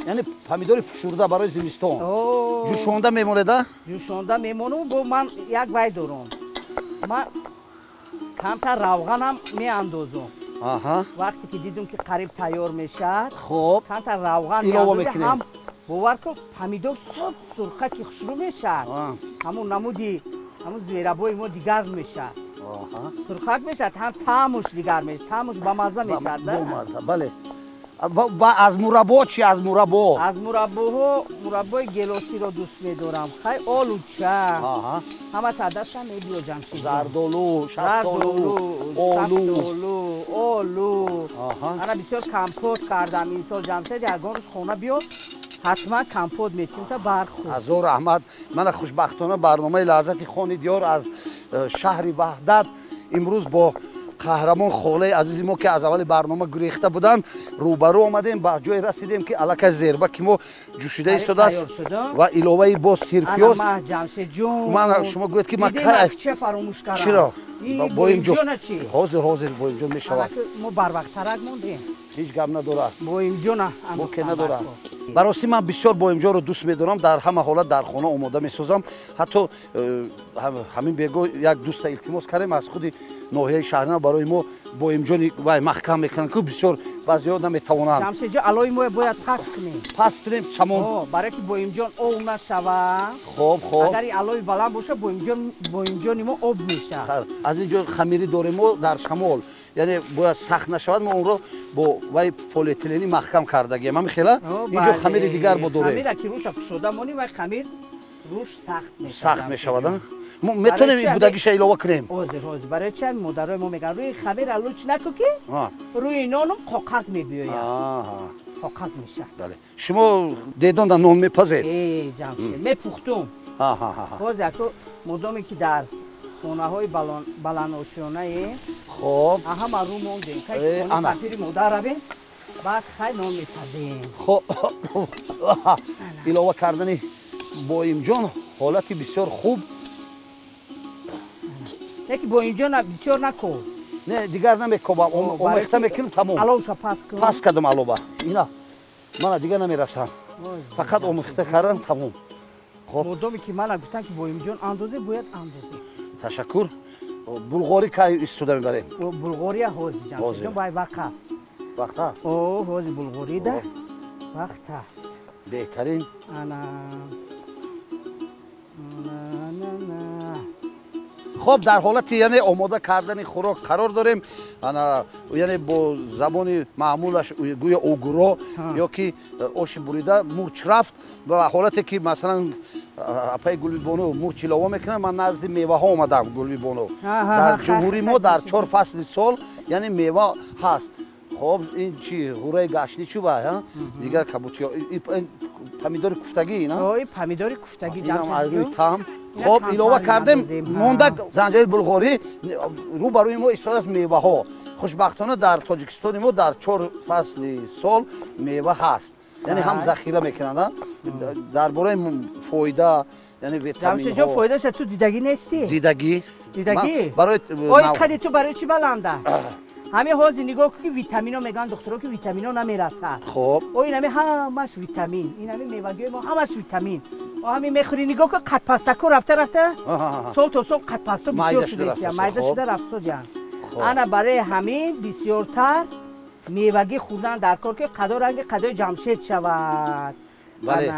Яъне помидори фушурда барои зимистон. Ҷӯшонда мемонед, а? Ҷӯшонда мемонам, бо ман як вай дорам. Ман камтар равғанам меандозам. Вақте ки дидум ки қариб тайёр мешавад, хоб, камтар равған илова мекунем. Ҳам бовар кун, помидор сурх сурха ки хушрӯ мешавад, ҳамун намуди ҳамун зерабои мо дигар мешавад. Сурхак мешавад, ҳам таъмуш дигар мешавад, таъмуш бамазза мешавад. Бамазза, бале. Ва аз мураббо чӣ? Аз мураббо? Аз мураббоҳо мураббои гелосиро дӯст медорам. Хай олуча. Ҳамаш адаша мебиё Ҷамшид. Зардолу, шафтолу, олу. Олу. Ана бисёр компот кардам ин сол Ҷамшед, ягон рӯз хона биё ҳатман компот метим та бархӯр. Ҳазор раҳмат. Мана хушбахтона барномаи лаҳзати хони диёр аз шаҳри Ваҳдат имрӯз бо қаҳрамон холаи азизи мо ки аз аввали барнома гурехта буданд рӯбарӯ омадем, ба ҷое расидем ки аллакай зерба ки мо ҷӯшида истодааст ва иловаи боз сирпиёз. Ман шумо гӯед ки ман чиро боимҷон ҳозир ҳозир боимҷон мешавад. Мо барвақттарак мондем. Ҳеҷ гап надорад. Боимҷона боке надорад. Барости ман бисёр боимҷонро дӯст медорам, дар ҳама ҳолат дар хона омода месозам. Ҳатто ҳамин бего як дӯста илтимос кардем аз худи ноҳияи шаҳрина барои мо боимҷони вай маҳкам мекунанд, ки бисёр баъзеҳо наметавонанд. Ҷамшедҷон, алои мо бояд паст кунем. Паст кунем, тамом. Барое ки боимҷон об нашавад. Хоб, хоб. Агар алои баланд бошад, боимҷони мо об мешавад. Аз ин ҷо хамирӣ дорем мо дар шамол, яъне бояд сахт нашавад, мо онро бо вай полиэтилени маҳкам кардагием. Ҳамин хела инҷо хамири дигар мо дорем. Хамира ки рӯша кушода монем, вай хамир рӯш сахт мешавад. Сахт мешавад. Мо метавонем ин будагиша илова кунем. Ҳозир, ҳозир. Барои чи модарои мо мегӯянд рӯи хамира луч наку ки рӯи ноном қоқак мебиёяд. Қоқак мешавад. Бале. Шумо дедонда нон мепазед? Э, Ҷамшед, мепухтум. Ҳозир яко модоме ки дар хонаҳои баландошёнаe хоб ҳама рӯ мондем. Кай модар равем, баъд хай нон мепазем. Хоб, илова кардани боимҷон ҳолати бисёр хуб. Яки боимҷон бисёр накоб. Не, дигар намекобам, омехта мекунам, тамом. Аловша паст кун. Паст кардам алова. Ина мана дигар намерасам. Фақат омехта кардам, тамом. Хоб. Модоме ки мана гуфтан ки боимҷон андозе, бояд андозе. Ташаккур. Булғорӣ кай истода мебарем? Булғория ҳозир Ҷамшед, вай вақт аст. Вақт аст? О, ҳозир булғорида вақт аст. Беҳтарин. Ана. Хоб, дар ҳолати яъне омода кардани хӯрок қарор дорем. Ана яъне бо забони маъмулаш гӯё огуро ё ки оши бурида мурч рафт ва ҳолате ки масалан апаи Гулбибону мурч илова мекунад, ман назди меваҳо омадам. Гулбибону, дар ҷумҳурии мо дар 4 фасли сол яъне мева ҳаст. Хоб, ин чи ғураи гашни чу вай, дигар кабутиё, помидори куфтагӣ, на? Ой, помидори куфтагӣ. Инам аз рӯи таъм. Хоб, илова кардем, монда занҷабили булғорӣ. Рӯ ба рӯи мо истодааст меваҳо. Хушбахтона дар Тоҷикистони мо дар 4 фасли сол мева ҳаст, яъне ҳам захира мекунанд. Дар бораи фоида, яъне витаминҳо. Фоидаша ту дидагӣ нестӣ? Дидагӣ. Дидагӣ? Барои ой, қади ту барои чӣ баланда? Ҳамин ҳозир нигоҳ кун ки витамино мегӯянд духтуро ки витамино намерасад. Хоб. О, ин ҳами ҳамаш витамин, ин ҳами мевагиҳои мо ҳамаш витамин. О, ҳамин мехӯрӣ, нигоҳ кун, қадпастако рафта рафта сол то сол қадпасто бисёр шуда, майда шуда рафтодиянд. Ана барои ҳамин бисёртар мевагӣ хӯрдан дар кор, ки қадо ранги қадои Ҷамшед шавад. Бале,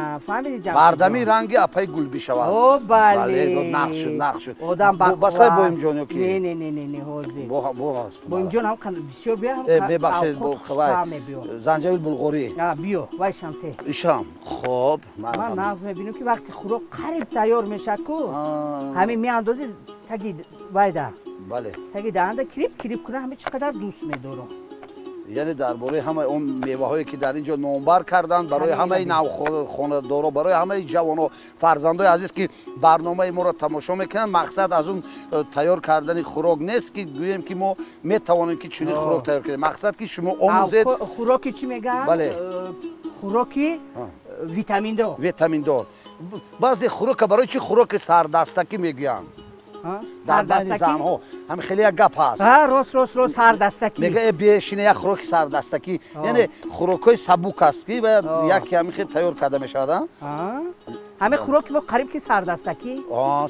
бардами ранги апаи гул бишавад. О, бале, нақш шуд, нақш шуд. Одам басай боимҷон ё ки не, не, не, не, не, ҳозир бо ҳаст. Боимҷон ҳам бисёр биё. Мебахшед, бо вай занҷабил булғорӣ. Биё, вай шамте. Ишам. Хоб, ман нағз мебинам ки вақти хӯрок қариб тайёр мешавад ку, ҳамин меандозӣ таги вайда. Бале, таги даҳанда кирип кирип кунад, ҳамин чӣ қадар дӯст медорам. Яъне дар бораи ҳамаи он меваҳое ки дар ин ҷо номбар карданд, барои ҳамаи навхонадоро, барои ҳамаи ҷавоно, фарзандои азиз ки барномаи моро тамошо мекунанд, мақсад аз он тайёр кардани хӯрок нест ки гӯем ки мо метавонем ки чунин хӯрок тайёр кунем. Мақсад ки шумо омӯзед. Хӯроки чӣ мегӯянд? Бале, хӯроки витаминдор. Витаминдор. Баъзе хӯрока барои чӣ хӯроки сардастакӣ мегӯянд? Дар байни занҳо ҳамин хеле як гап ҳаст. Рост, рост, рост, сардастакӣ. Мега бешине як хӯроки сардастакӣ, яъне хӯрокҳои сабук аст ки бояд яке ҳамин хел тайёр карда мешавад. Ҳамин хӯроки мо қариб ки сардастакӣ.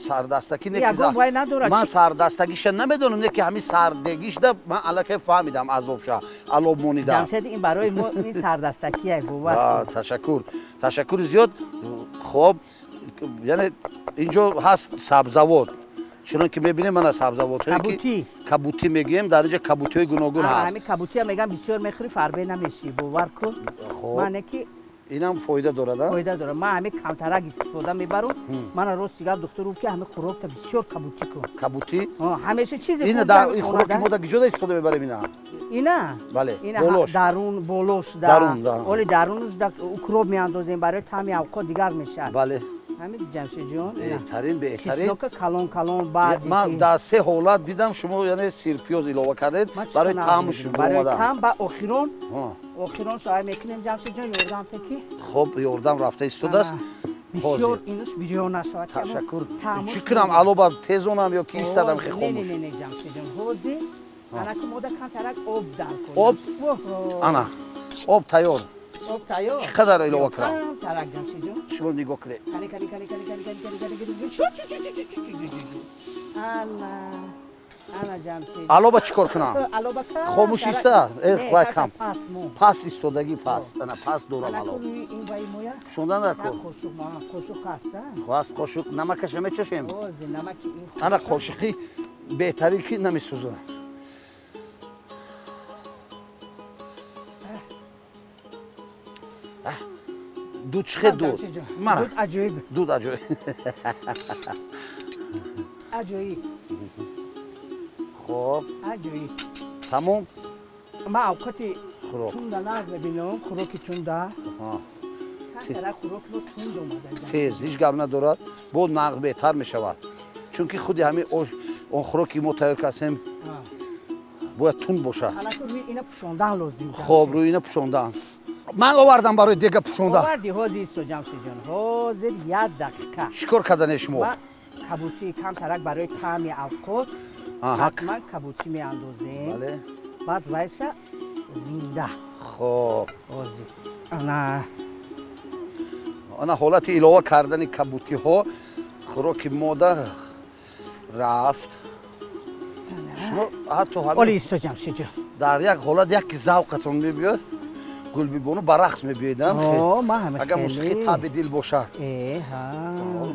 Сардастакӣ не ки ман сардастагиша намедонам, не ки ҳамин сардегишда ман аллакай фаҳмидам, азобша алоб монидам. Ҷамшед, ин барои мо ин сардастакие, бовар. Ташаккур, ташаккури зиёд. Хоб, яъне инҷо ҳаст сабзавот. Чунон ки мебинем мана сабзавотҳое ки кабутӣ мегӯем, дар инҷа кабутиҳои гуногун ҳаст. Ҳамин кабутия мегӯям бисёр мехӯрӣ фарбе намешӣ, бовар кун. Мане ки инам фоида дорад, а? Фоида дорад. Ман ҳамин камтарак истифода мебарам. Мана рости гап духтур гуфт ки ҳамин хӯрокта бисёр кабутӣ кун. Кабутӣ? Ҳамеша чизе ина дар ин хӯроки мо дар куҷода истифода мебарем ина? Ина? Бале, болош. Дарун болош дарун, да. Оли дарунаш да укроп меандозем барои таъми авқот дигар мешавад. Бале. Ҳамин Ҷамшедҷон. Беҳтарин, беҳтарин. Кислока калон калон баъд. Ман дар се ҳолат дидам шумо яъне сирпиёз илова кардед барои таъмаш барои таъм ба охирон. Охирон шоя мекунем Ҷамшедҷон, ёрдам ки. Хоб, ёрдам рафта истодааст. Бисёр инаш бирён нашавад. Ташаккур. Чӣ кунам, алоба тезонам ё ки истадам хе хомӯш? Не, не, не, Ҷамшедҷон, ҳозир анаку мода камтарак об дар кун. Об? Ана, об тайёр. Об тайёр. Чӣ қадар илова кунам? Камтарак Ҷамшедҷон. Шумо нигоҳ кунед. Кани, кани, кани, кани, кани, кани, кани, кани, кани. Чу, чу, чу, чу, чу, чу, чу, чу. Ана, ана Ҷамшед. Алоба чӣ кор кунам? Алоба кам. Хомӯш иста? Эх, вай кам. Паст истодагӣ паст. Ана паст дорам алоб. Ин вай моя? Шондан дар кор. Қошуқ, қошуқ ҳаст, а? Ҳаст қошуқ. Намакаша мечашем? Ҳозир намаки ин. Ана қошуқи беҳтарин ки намесӯзонад. Дуд чӣ хел дуд? Мана. Дуд аҷоиб. Дуд аҷоиб. Аҷоиб. Хоб. Аҷоиб. Тамом? Ман авқоти тунда нағз мебинам, хӯроки тунда. Хӯроки мо тунд омада. Тез, ҳеҷ гап надорад. Бо нағз беҳтар мешавад. Чунки худи ҳамин ош, он хӯроки мо тайёр кардем, бояд тунд бошад. Анаку рӯи ина пӯшондан лозим. Хоб, рӯи ина пӯшондан. Ман овардам барои дега пӯшондан. Оварди, ҳозир исто Ҷамшедҷон. Ҳозир як дақиқа. Чӣ кор кардане шумо? Кабутӣ камтарак барои таъми авқот. Ҳатман кабутӣ меандозем. Бале. Баъд вайша зинда. Хоб. Ҳозир. Ана. Ана ҳолати илова кардани кабутиҳо хӯроки мода рафт. Шумо ҳатто ҳамин Оли исто Ҷамшедҷон. Дар як ҳолат як завқатон мебиёд. Гулбибону ба рақс мебиёдам. Агар мусиқӣ таби дил бошад.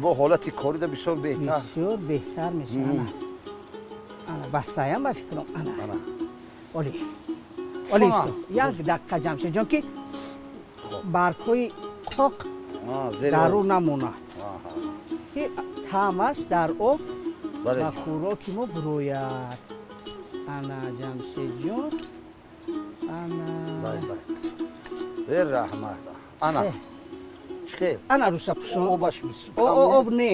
Бо ҳолати корида бисёр беҳтар. Бисёр беҳтар мешавад. Ана бастаям ба фикрам. Ана. Оли. Оли исто. Як дақиқа Ҷамшедҷон ки баргҳои қоқ дару намонад. Ки таъмаш дар об ва хӯроки мо бурояд. Ана Ҷамшедҷон. Ана. Э раҳмат. Ана. Чӣ хел? Ана руша пӯшон. Обаш об не,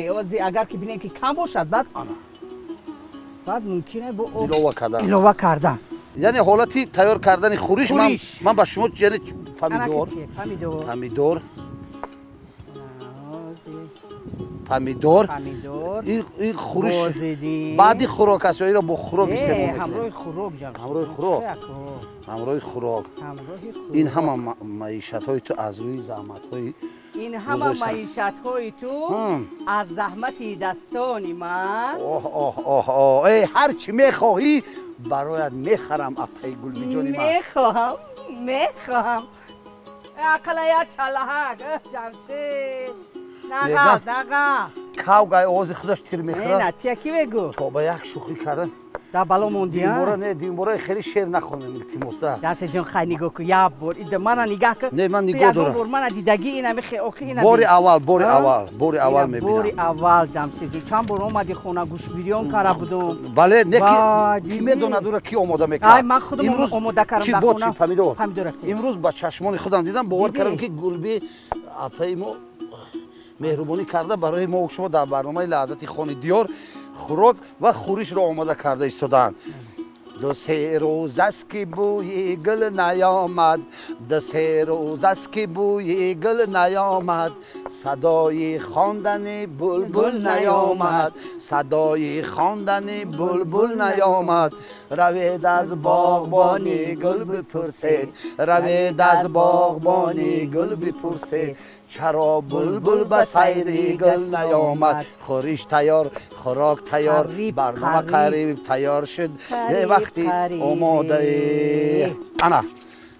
агар ки бинем ки кам бошад, баъд ана. Баъд мумкин е бо об илова кардан. Илова кардан. Яъне ҳолати тайёр кардани хӯриш ман ба шумо яъне помидор, помидор, помидор, ин хӯриш баъди хӯрок аст ё инро бо хӯрок истеъмол мекунем? Ҳамроҳи хӯрок Ҷамшед. Ҳамроҳи хӯрок. Ҳамроҳи хӯрок. Ин ҳама маишатҳои ту аз рӯи заҳматҳои ин ҳама маишатҳои ту аз заҳмати дастони ман. Оҳ, оҳ, оҳ, оҳ. Эй, ҳар чӣ мехоҳӣ бароят мехарам, апаи Гулбиҷони ман. Мехоҳам, мехоҳам. Ақала як чалаҳак, Ҷамшед. Наға, наға. Кавгай овози худаш тир мехӯрад. Не, тия ки мегӯ? То ба як шӯхӣ кардан. Да бало монди, а? Димбора не, димбора хеле шер нахонем, илтимос, да. Ҷамшедҷон, хай нигоҳ кун, як бор. Мана нигаҳ кун. Не, ман нигоҳ дорам. Бор мана дидагӣ ина мехе, охи ина. Бори аввал, бори аввал, бори аввал мебинам. Бори аввал, Ҷамшедҷон. Чанд бор омади хона гӯшбирён кара будум. Бале, не ки медонад ӯро ки омода мекард. Ай, ман худам омода кардам дар хона. Чӣ, помидор? Помидор. Имрӯз ба чашмони худам дидам, бовар кардам ки Гулби апаи мо меҳрубонӣ карда барои мо шумо дар барномаи лаҳзати хони диёр хӯрок ва хӯришро омода карда истодаанд. Ду се рӯз аст ки бӯи гул наёмад, ду се рӯз аст ки бӯи гул наёмад, садои хондани булбул наёмад, садои хондани булбул наёмад. Равед аз боғбони гул бипурсед, равед аз боғбони гул бипурсед, чаро булбул ба сайри гул наёмад. Хӯриш тайёр, хӯрок тайёр, барнома қариб тайёр шуд, вақти омодаи. Ана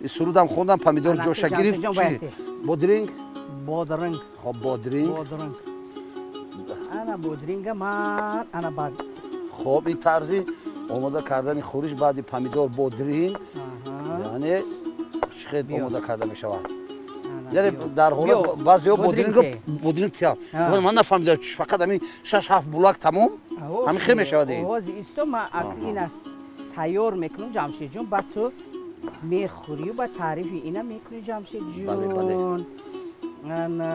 сурудам хондам, помидор ҷоша гирифт. Чӣ? Бодринг? Бодринг. Хоб, бодринг. Ана бодринга ман ана бад Хоб, ин тарзи омода кардани хӯриш баъди помидор бодринг, яъне чӣ хел омода карда мешавад. Яъне дар ҳолат баъзеҳо бодрингро бодринг тиям. Ман нафаҳмидам, фақат ҳамин 6-7 булак тамом ҳамин хел мешавад ин. Ҳозир исто, ман ина тайёр мекунам, Ҷамшедҷон, баъд ту мехӯрию ба таърифи ина мекунӣ, Ҷамшедҷон. Ана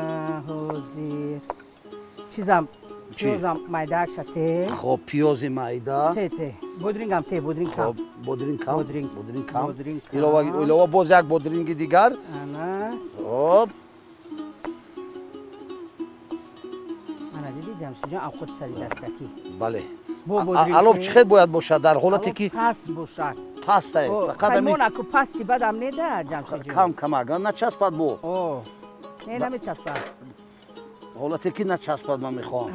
ҳозир чизам пиёзам майдаакша те. Хоб, пиёзи майда. Те, те. Бодрингам те, бодринг кам. Хоб, бодринг кам. Бодринг кам. Илова боз як бодринги дигар. Ана. Хоб. Ана диди, Ҷамшедҷон, авқот сари дастакӣ. Бале. Алоб чӣ хел бояд бошад дар ҳолате ки паст бошад? Паст фақат ҳамин. Аку пасти бадам неда, Ҷамшедҷон. Кам кам агар начаспад бо. Не, намечаспад. Ҳолате ки начаспад ман мехоҳам.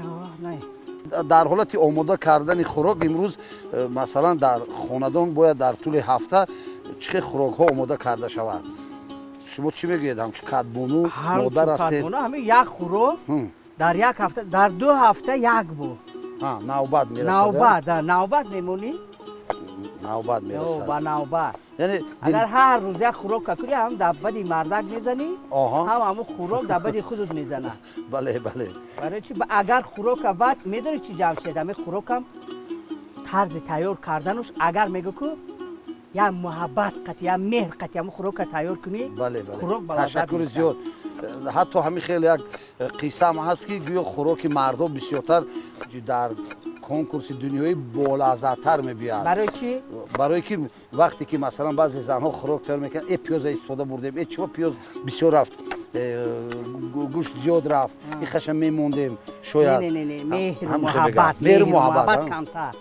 Дар ҳолати омода кардани хӯрок имрӯз, масалан, дар хонадон бояд дар тӯли ҳафта чӣ хел хӯрокҳо омода карда шавад? Шумо чӣ мегӯед, ҳамчун кадбону модар ҳастед? Ҳамин як хӯрок дар як ҳафта, дар 2 ҳафта як бор. Навбат мерасад. Навбат, навбат мемонӣ. Навбат мерасад. Ба навбат. Агар ҳар рӯз як хӯрок кунӣ, ҳам дар бади мардак мезанӣ, ҳам ҳамун хӯрок дар бади худат мезанад. Бале, бале. Барои чи агар хӯрока баъд медонӣ чи, Ҷамшед, ҳамин хӯрокам тарзи тайёр карданаш, агар мегӯ ку як муҳаббат қати, як меҳр қати ҳамун хӯрока тайёр кунӣ, бале, бале. Хӯрок ба лаззат. Ташаккури зиёд. Ҳатто ҳамин хеле як қиссаам ҳаст, ки гӯё хӯроки мардо бисёртар дар конкурси дунёӣ болаззаттар мебиёяд. Барои чӣ? Барое ки вақте ки масалан баъзе занҳо хӯрок тайёр мекунанд, э пиёза истифода бурдем, э чиба пиёз бисёр рафт, гӯшт зиёд рафт, ин хаша мемондем, шояд. Меҳру муҳаббат, меҳру муҳаббат камтар.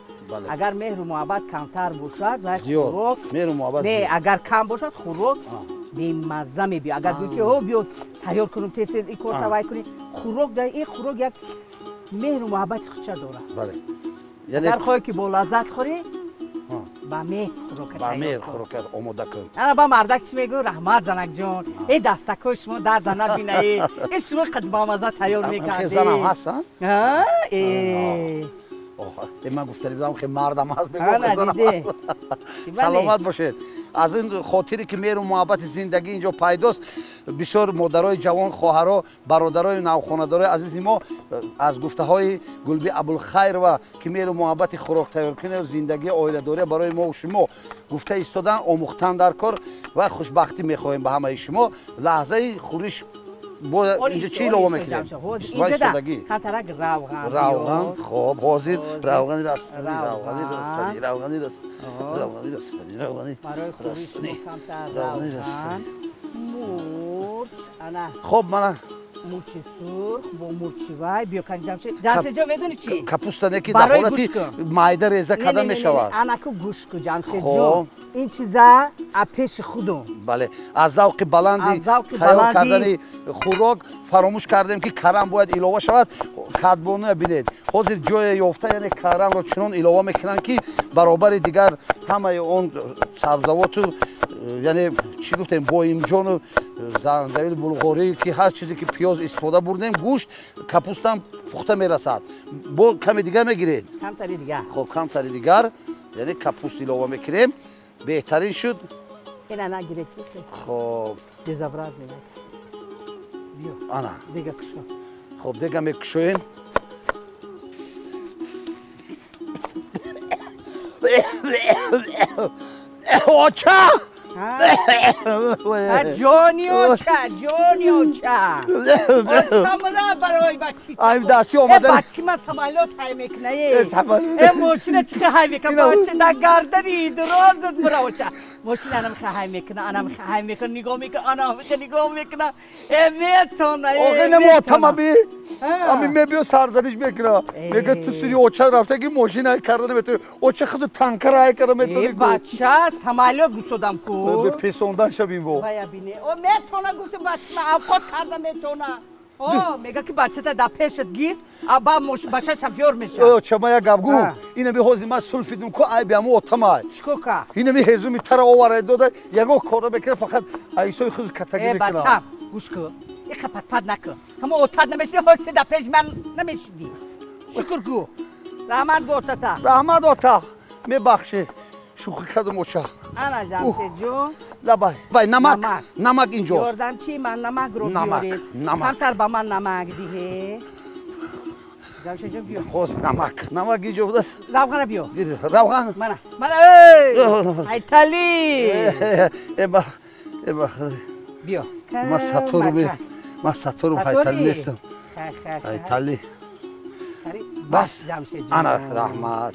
Агар меҳру муҳаббат камтар бошад, хӯрок меҳру муҳаббат не, агар кам бошад, хӯрок бемазза мебиёяд. Агар гӯӣ ки ҳо биё тайёр кунем, тез тез ин кор тавай кунӣ, хӯрок дар ин хӯрок як меҳру муҳаббати худша дорад. Бале. Агар хоҳӣ ки бо лаззат хӯрӣ, ба меҳр хӯрока ба меҳр хӯрока омода кун. Ана ба мардак чӣ мегӯ? Раҳмат, занакҷон, э дастакҳои шумо дарда набина, э шумо қад бамазза тайёр мекардед. Занам ҳастанд? Э ман гуфтани будам, ки мардам ҳаст, мегӯям. Саломат бошед. Аз ин хотире ки меҳру муҳаббати зиндагӣ инҷо пайдост, бисёр модарои ҷавон, хоҳаро, бародарои навхонадорои азизи мо аз гуфтаҳои Гулби Абулхайрова, ки меҳру муҳаббати хӯрок тайёркунӣ зиндагии оиладория барои мо шумо гуфта истодан, омӯхтан дар кор ва хушбахтӣ мехоҳем ба ҳамаи шумо. Лаҳзаи хӯриш инҷо чӣ илова мекунем? Содагӣ. Камтарак равған. Равған. Хоб, ҳозир равғани растани, равғани растани, равғани растани, равғани растани, равғани растани, равғани растани. Мурч, ана. Хоб, мана. Мурчи сурх бо мурчи вай. Биё кан, Ҷамшед. Ҷамшедҷон, медонӣ чӣ? Капуста не ки дар ҳолати майда реза карда мешавад. Анаку гӯш ку, Ҷамшедҷон. Ин чиза аз пеши худум. Бале, аз завқи баланди тайёр кардани хӯрок фаромӯш кардем, ки карам бояд илова шавад. Кадбонуя бинед, ҳозир ҷое ёфта, яъне карамро чунон илова мекунанд, ки баробари дигар ҳамаи он сабзавоту, яъне чӣ гуфтем, боимҷону занҷабили булғорӣ, ки ҳар чизе ки пиёз истифода бурдем, гӯшт, капустам пухта мерасад. Бо каме дигар мегиред? Камтари дигар. Хоб, камтари дигар, яъне капуст илова мекунем. Беҳтарин шуд. Ина нагиред. Хоб. Безобразный. Биё. Ана. Дега кушо. Хоб, дега мекушоем. Оча! Ҷони оча, ҷони оча. Очамра барои бачи. Ай дасти омада. Бачи ма самолёт ҳай мекуна. Э мошина чӣ ҳай мекуна? Бача дар гардани дурозат бура оча. Мошина анам ҳай мекуна, анам ҳай мекуна, нигоҳ мекуна, анам нигоҳ мекуна. Э метона. Охе намотама би. Ами мебиё сарзаниш мекуна. Мега ту сири оча рафта ки мошина ҳай карда наметавонӣ. Оча худу танкара ҳай карда метавонӣ. Э бача самолёт гусодам ку. Песондан шабин бо. Вая бине. О метона гуфтем бача авқот карда метона. О мега ки бачата дар пешат гир, а ба бача шофёр мешавад. О чама як гап гу. Инами ҳозир ман сулфидум ку айби ҳаму отамай. Чико ка? Инами ҳезуми тара овара дода, ягон кора мекунад, фақат айсои худ катагӣ мекунад. Э бача, гӯш ку. Иқа патпат накун. Ҳамо отат намешиди, ҳозир дар пеши ман намешиди. Шукр гӯ. Раҳмат готата. Раҳмат ота. Мебахшед. Шӯхӣ кардам оча. Ана Ҷамшедҷон. Лабай. Вай намак. Намак инҷост. Ёрдамчи ман намакро биёред. Камтар ба ман намак диҳе. Ҷамшедҷон биё. Хоз намак. Намак инҷо будааст. Равғана биё. Равған? Мана. Мана эй! Айтали. Эба эба. Биё. Ман саторум. Ман саторум Айтали нестам. Айтали. Бас. Ана раҳмат.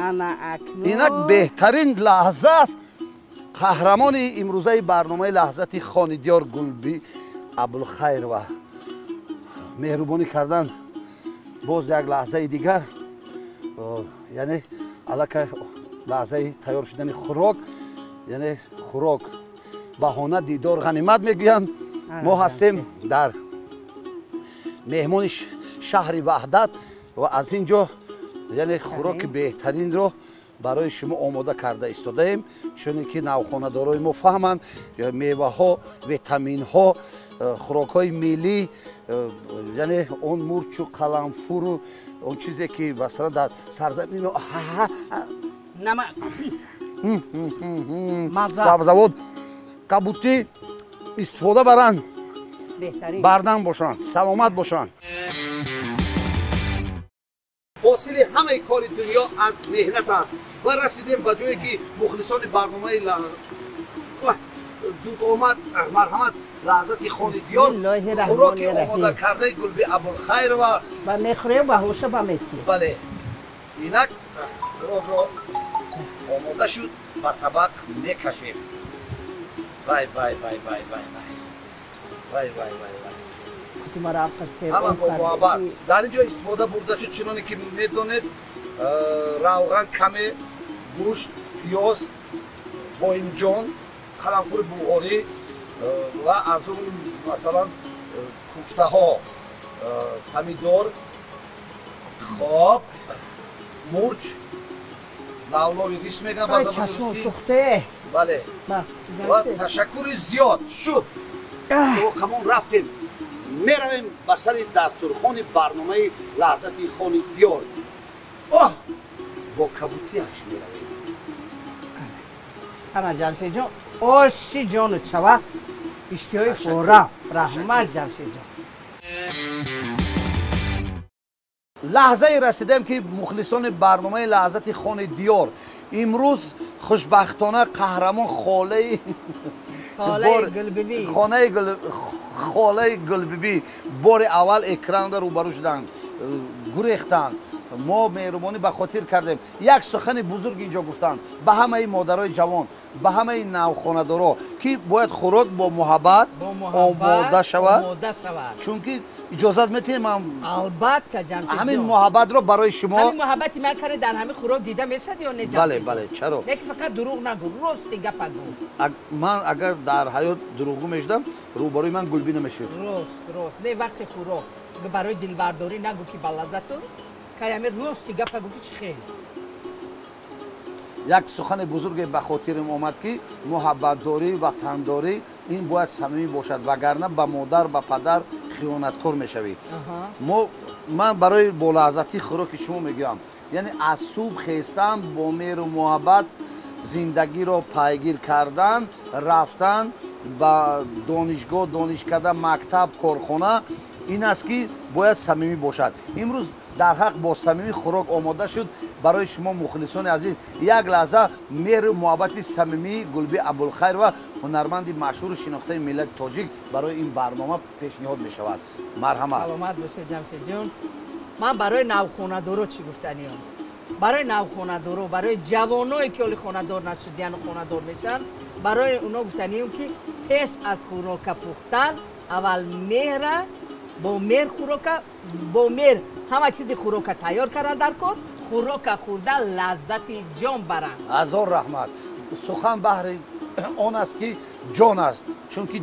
Ана акнун. Инак беҳтарин лаҳза аст. Қаҳрамони имрӯзаи барномаи лаҳзати хони диёр Гулби Абулхайрова меҳрубонӣ кардан боз як лаҳзаи дигар, яъне аллакай лаҳзаи тайёр шудани хӯрок, яъне хӯрок баҳона дидор ғанимат мегӯянд. Мо ҳастем дар меҳмони шаҳри Ваҳдат ва аз ин ҷо яъне хӯроки беҳтаринро барои шумо омода карда истодаем, чуне ки навхонадорои мо фаҳманд меваҳо, витаминҳо, хӯрокҳои миллӣ, яъне он мурчу қаламфуру он чизе ки масалан дар сарзамини мо сабзавот, кабутӣ истифода баранд, бардам бошанд, саломат бошанд. Ҳосили ҳамаи кори дунё аз меҳнат аст ва расидем ба ҷое ки мухлисони барномаи дуд омад. Марҳамат, лаҳзати хони диёр, хӯроки омода кардаи Гулби Абулхайрова ва мехӯрем ва ҳоша ба метиҳем. Бале, инак хӯрокро омода шуд, ба табақ мекашем. Вай вай вай вай вай вай вай вай вай вай. Ҳама бо муҳаббат. Дар ин ҷо истифода бурда шуд, чуноне ки медонед, равған каме, гӯшт, пиёз, боимҷон, қаламфури буғорӣ ва аз он масалан куфтаҳо, помидор, хоб, мурч, лавлови рис мегӯям ба забони русӣ. Бале, ва ташаккури зиёд шуд. Қамон рафтем, меравем ба сари дастурхони барномаи лаҳзати хони диёр. Оҳ, бо кабутиаш меравем. Ана Ҷамшедҷон, оши ҷону чава, иштиҳои форам. Раҳмат Ҷамшедҷон. Лаҳзае расидем ки мухлисони барномаи лаҳзати хони диёр имрӯз хушбахтона қаҳрамон холаи холаи Гулбибӣ бори аввал экранда рӯбарӯ шуданд, гурехтанд. Мо меҳрубонӣ ба хотир кардем. Як сухани бузург инҷо гуфтанд ба ҳамаи модарои ҷавон, ба ҳамаи навхонадоро, ки бояд хӯрок бо муҳаббат омода шавад, чунки иҷозат метиҳем ман албатта Ҷамшед ҳамин муҳаббатро барои шумо. Ҳамин муҳаббати ман каре дар ҳамин хӯрок дида мешавад ё не Ҷамшед? Бале, бале, чаро? Лекин фақат дурӯғ нагӯ, рости гапа гӯ. Ман агар дар ҳаёт дурӯғгӯ мешудам, рӯбарӯи ман Гулбӣ намешуд. Рост, рост. Не, вақти хӯрок барои дилбардорӣ нагӯ ки ба лаззату каями рости гапа гӯ ки чӣ хел. Як сухани бузурге ба хотирам омад ки муҳаббатдорӣ, ватандорӣ ин бояд самимӣ бошад, вагарна ба модар, ба падар хиёнаткор мешавӣ. Ман барои болаҳзатии хӯроки шумо мегӯям, яъне аз субҳ хестан бо меҳру муҳаббат зиндагиро пайгир кардан, рафтан ба донишгоҳ, донишкада, мактаб, корхона, ин аст ки бояд самимӣ бошад. Имрӯз дар ҳақ бо самимӣ хӯрок омода шуд барои шумо мухлисони азиз. Як лаҳза меҳру муҳаббати самимии Гулби Абулхайрова, ҳунарманди машҳуру шинохтаи миллати тоҷик, барои ин барнома пешниҳод мешавад. Марҳамат. Саломат бошед Ҷамшедҷон. Ман барои навхонадоро чӣ гуфтаниям? Барои навхонадоро, барои ҷавоное ки ҳоли хонадор нашудияну хонадор мешаванд, барои оно гуфтаниям ки пеш аз хӯрока пухтан аввал меҳра, бо меҳр хӯрока, бо меҳр ҳама чизи хӯрока тайёр кардан дар кор, хӯрока хӯрда лаззати ҷон баранд. Ҳазор раҳмат. Сухан баҳри он аст ки ҷон аст, чунки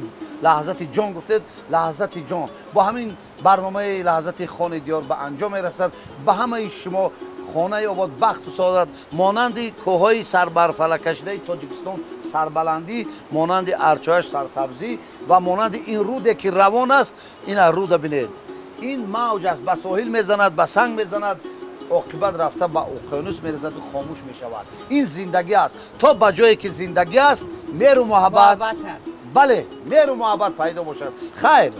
лаҳзати ҷон гуфтед, лаҳзати ҷон. Бо ҳамин барномаи лаҳзати хони диёр ба анҷом мерасад. Ба ҳамаи шумо хонаи обод, бахту саодат, монанди кӯҳҳои сарбарфалаккашидаи Тоҷикистон сарбаландӣ, монанди арчояш сарсабзӣ ва монанди ин руде ки равон аст. Ина руда бинед, ин мавҷ аст, ба соҳил мезанад, ба санг мезанад. Оқибат рафта ба уқёнус мерезаду хомӯш мешавад. Ин зиндагӣ аст. То ба ҷое ки зиндагӣ аст, меҳру муҳаббат, бале, меҳру муҳаббат пайдо бошад. Хайр.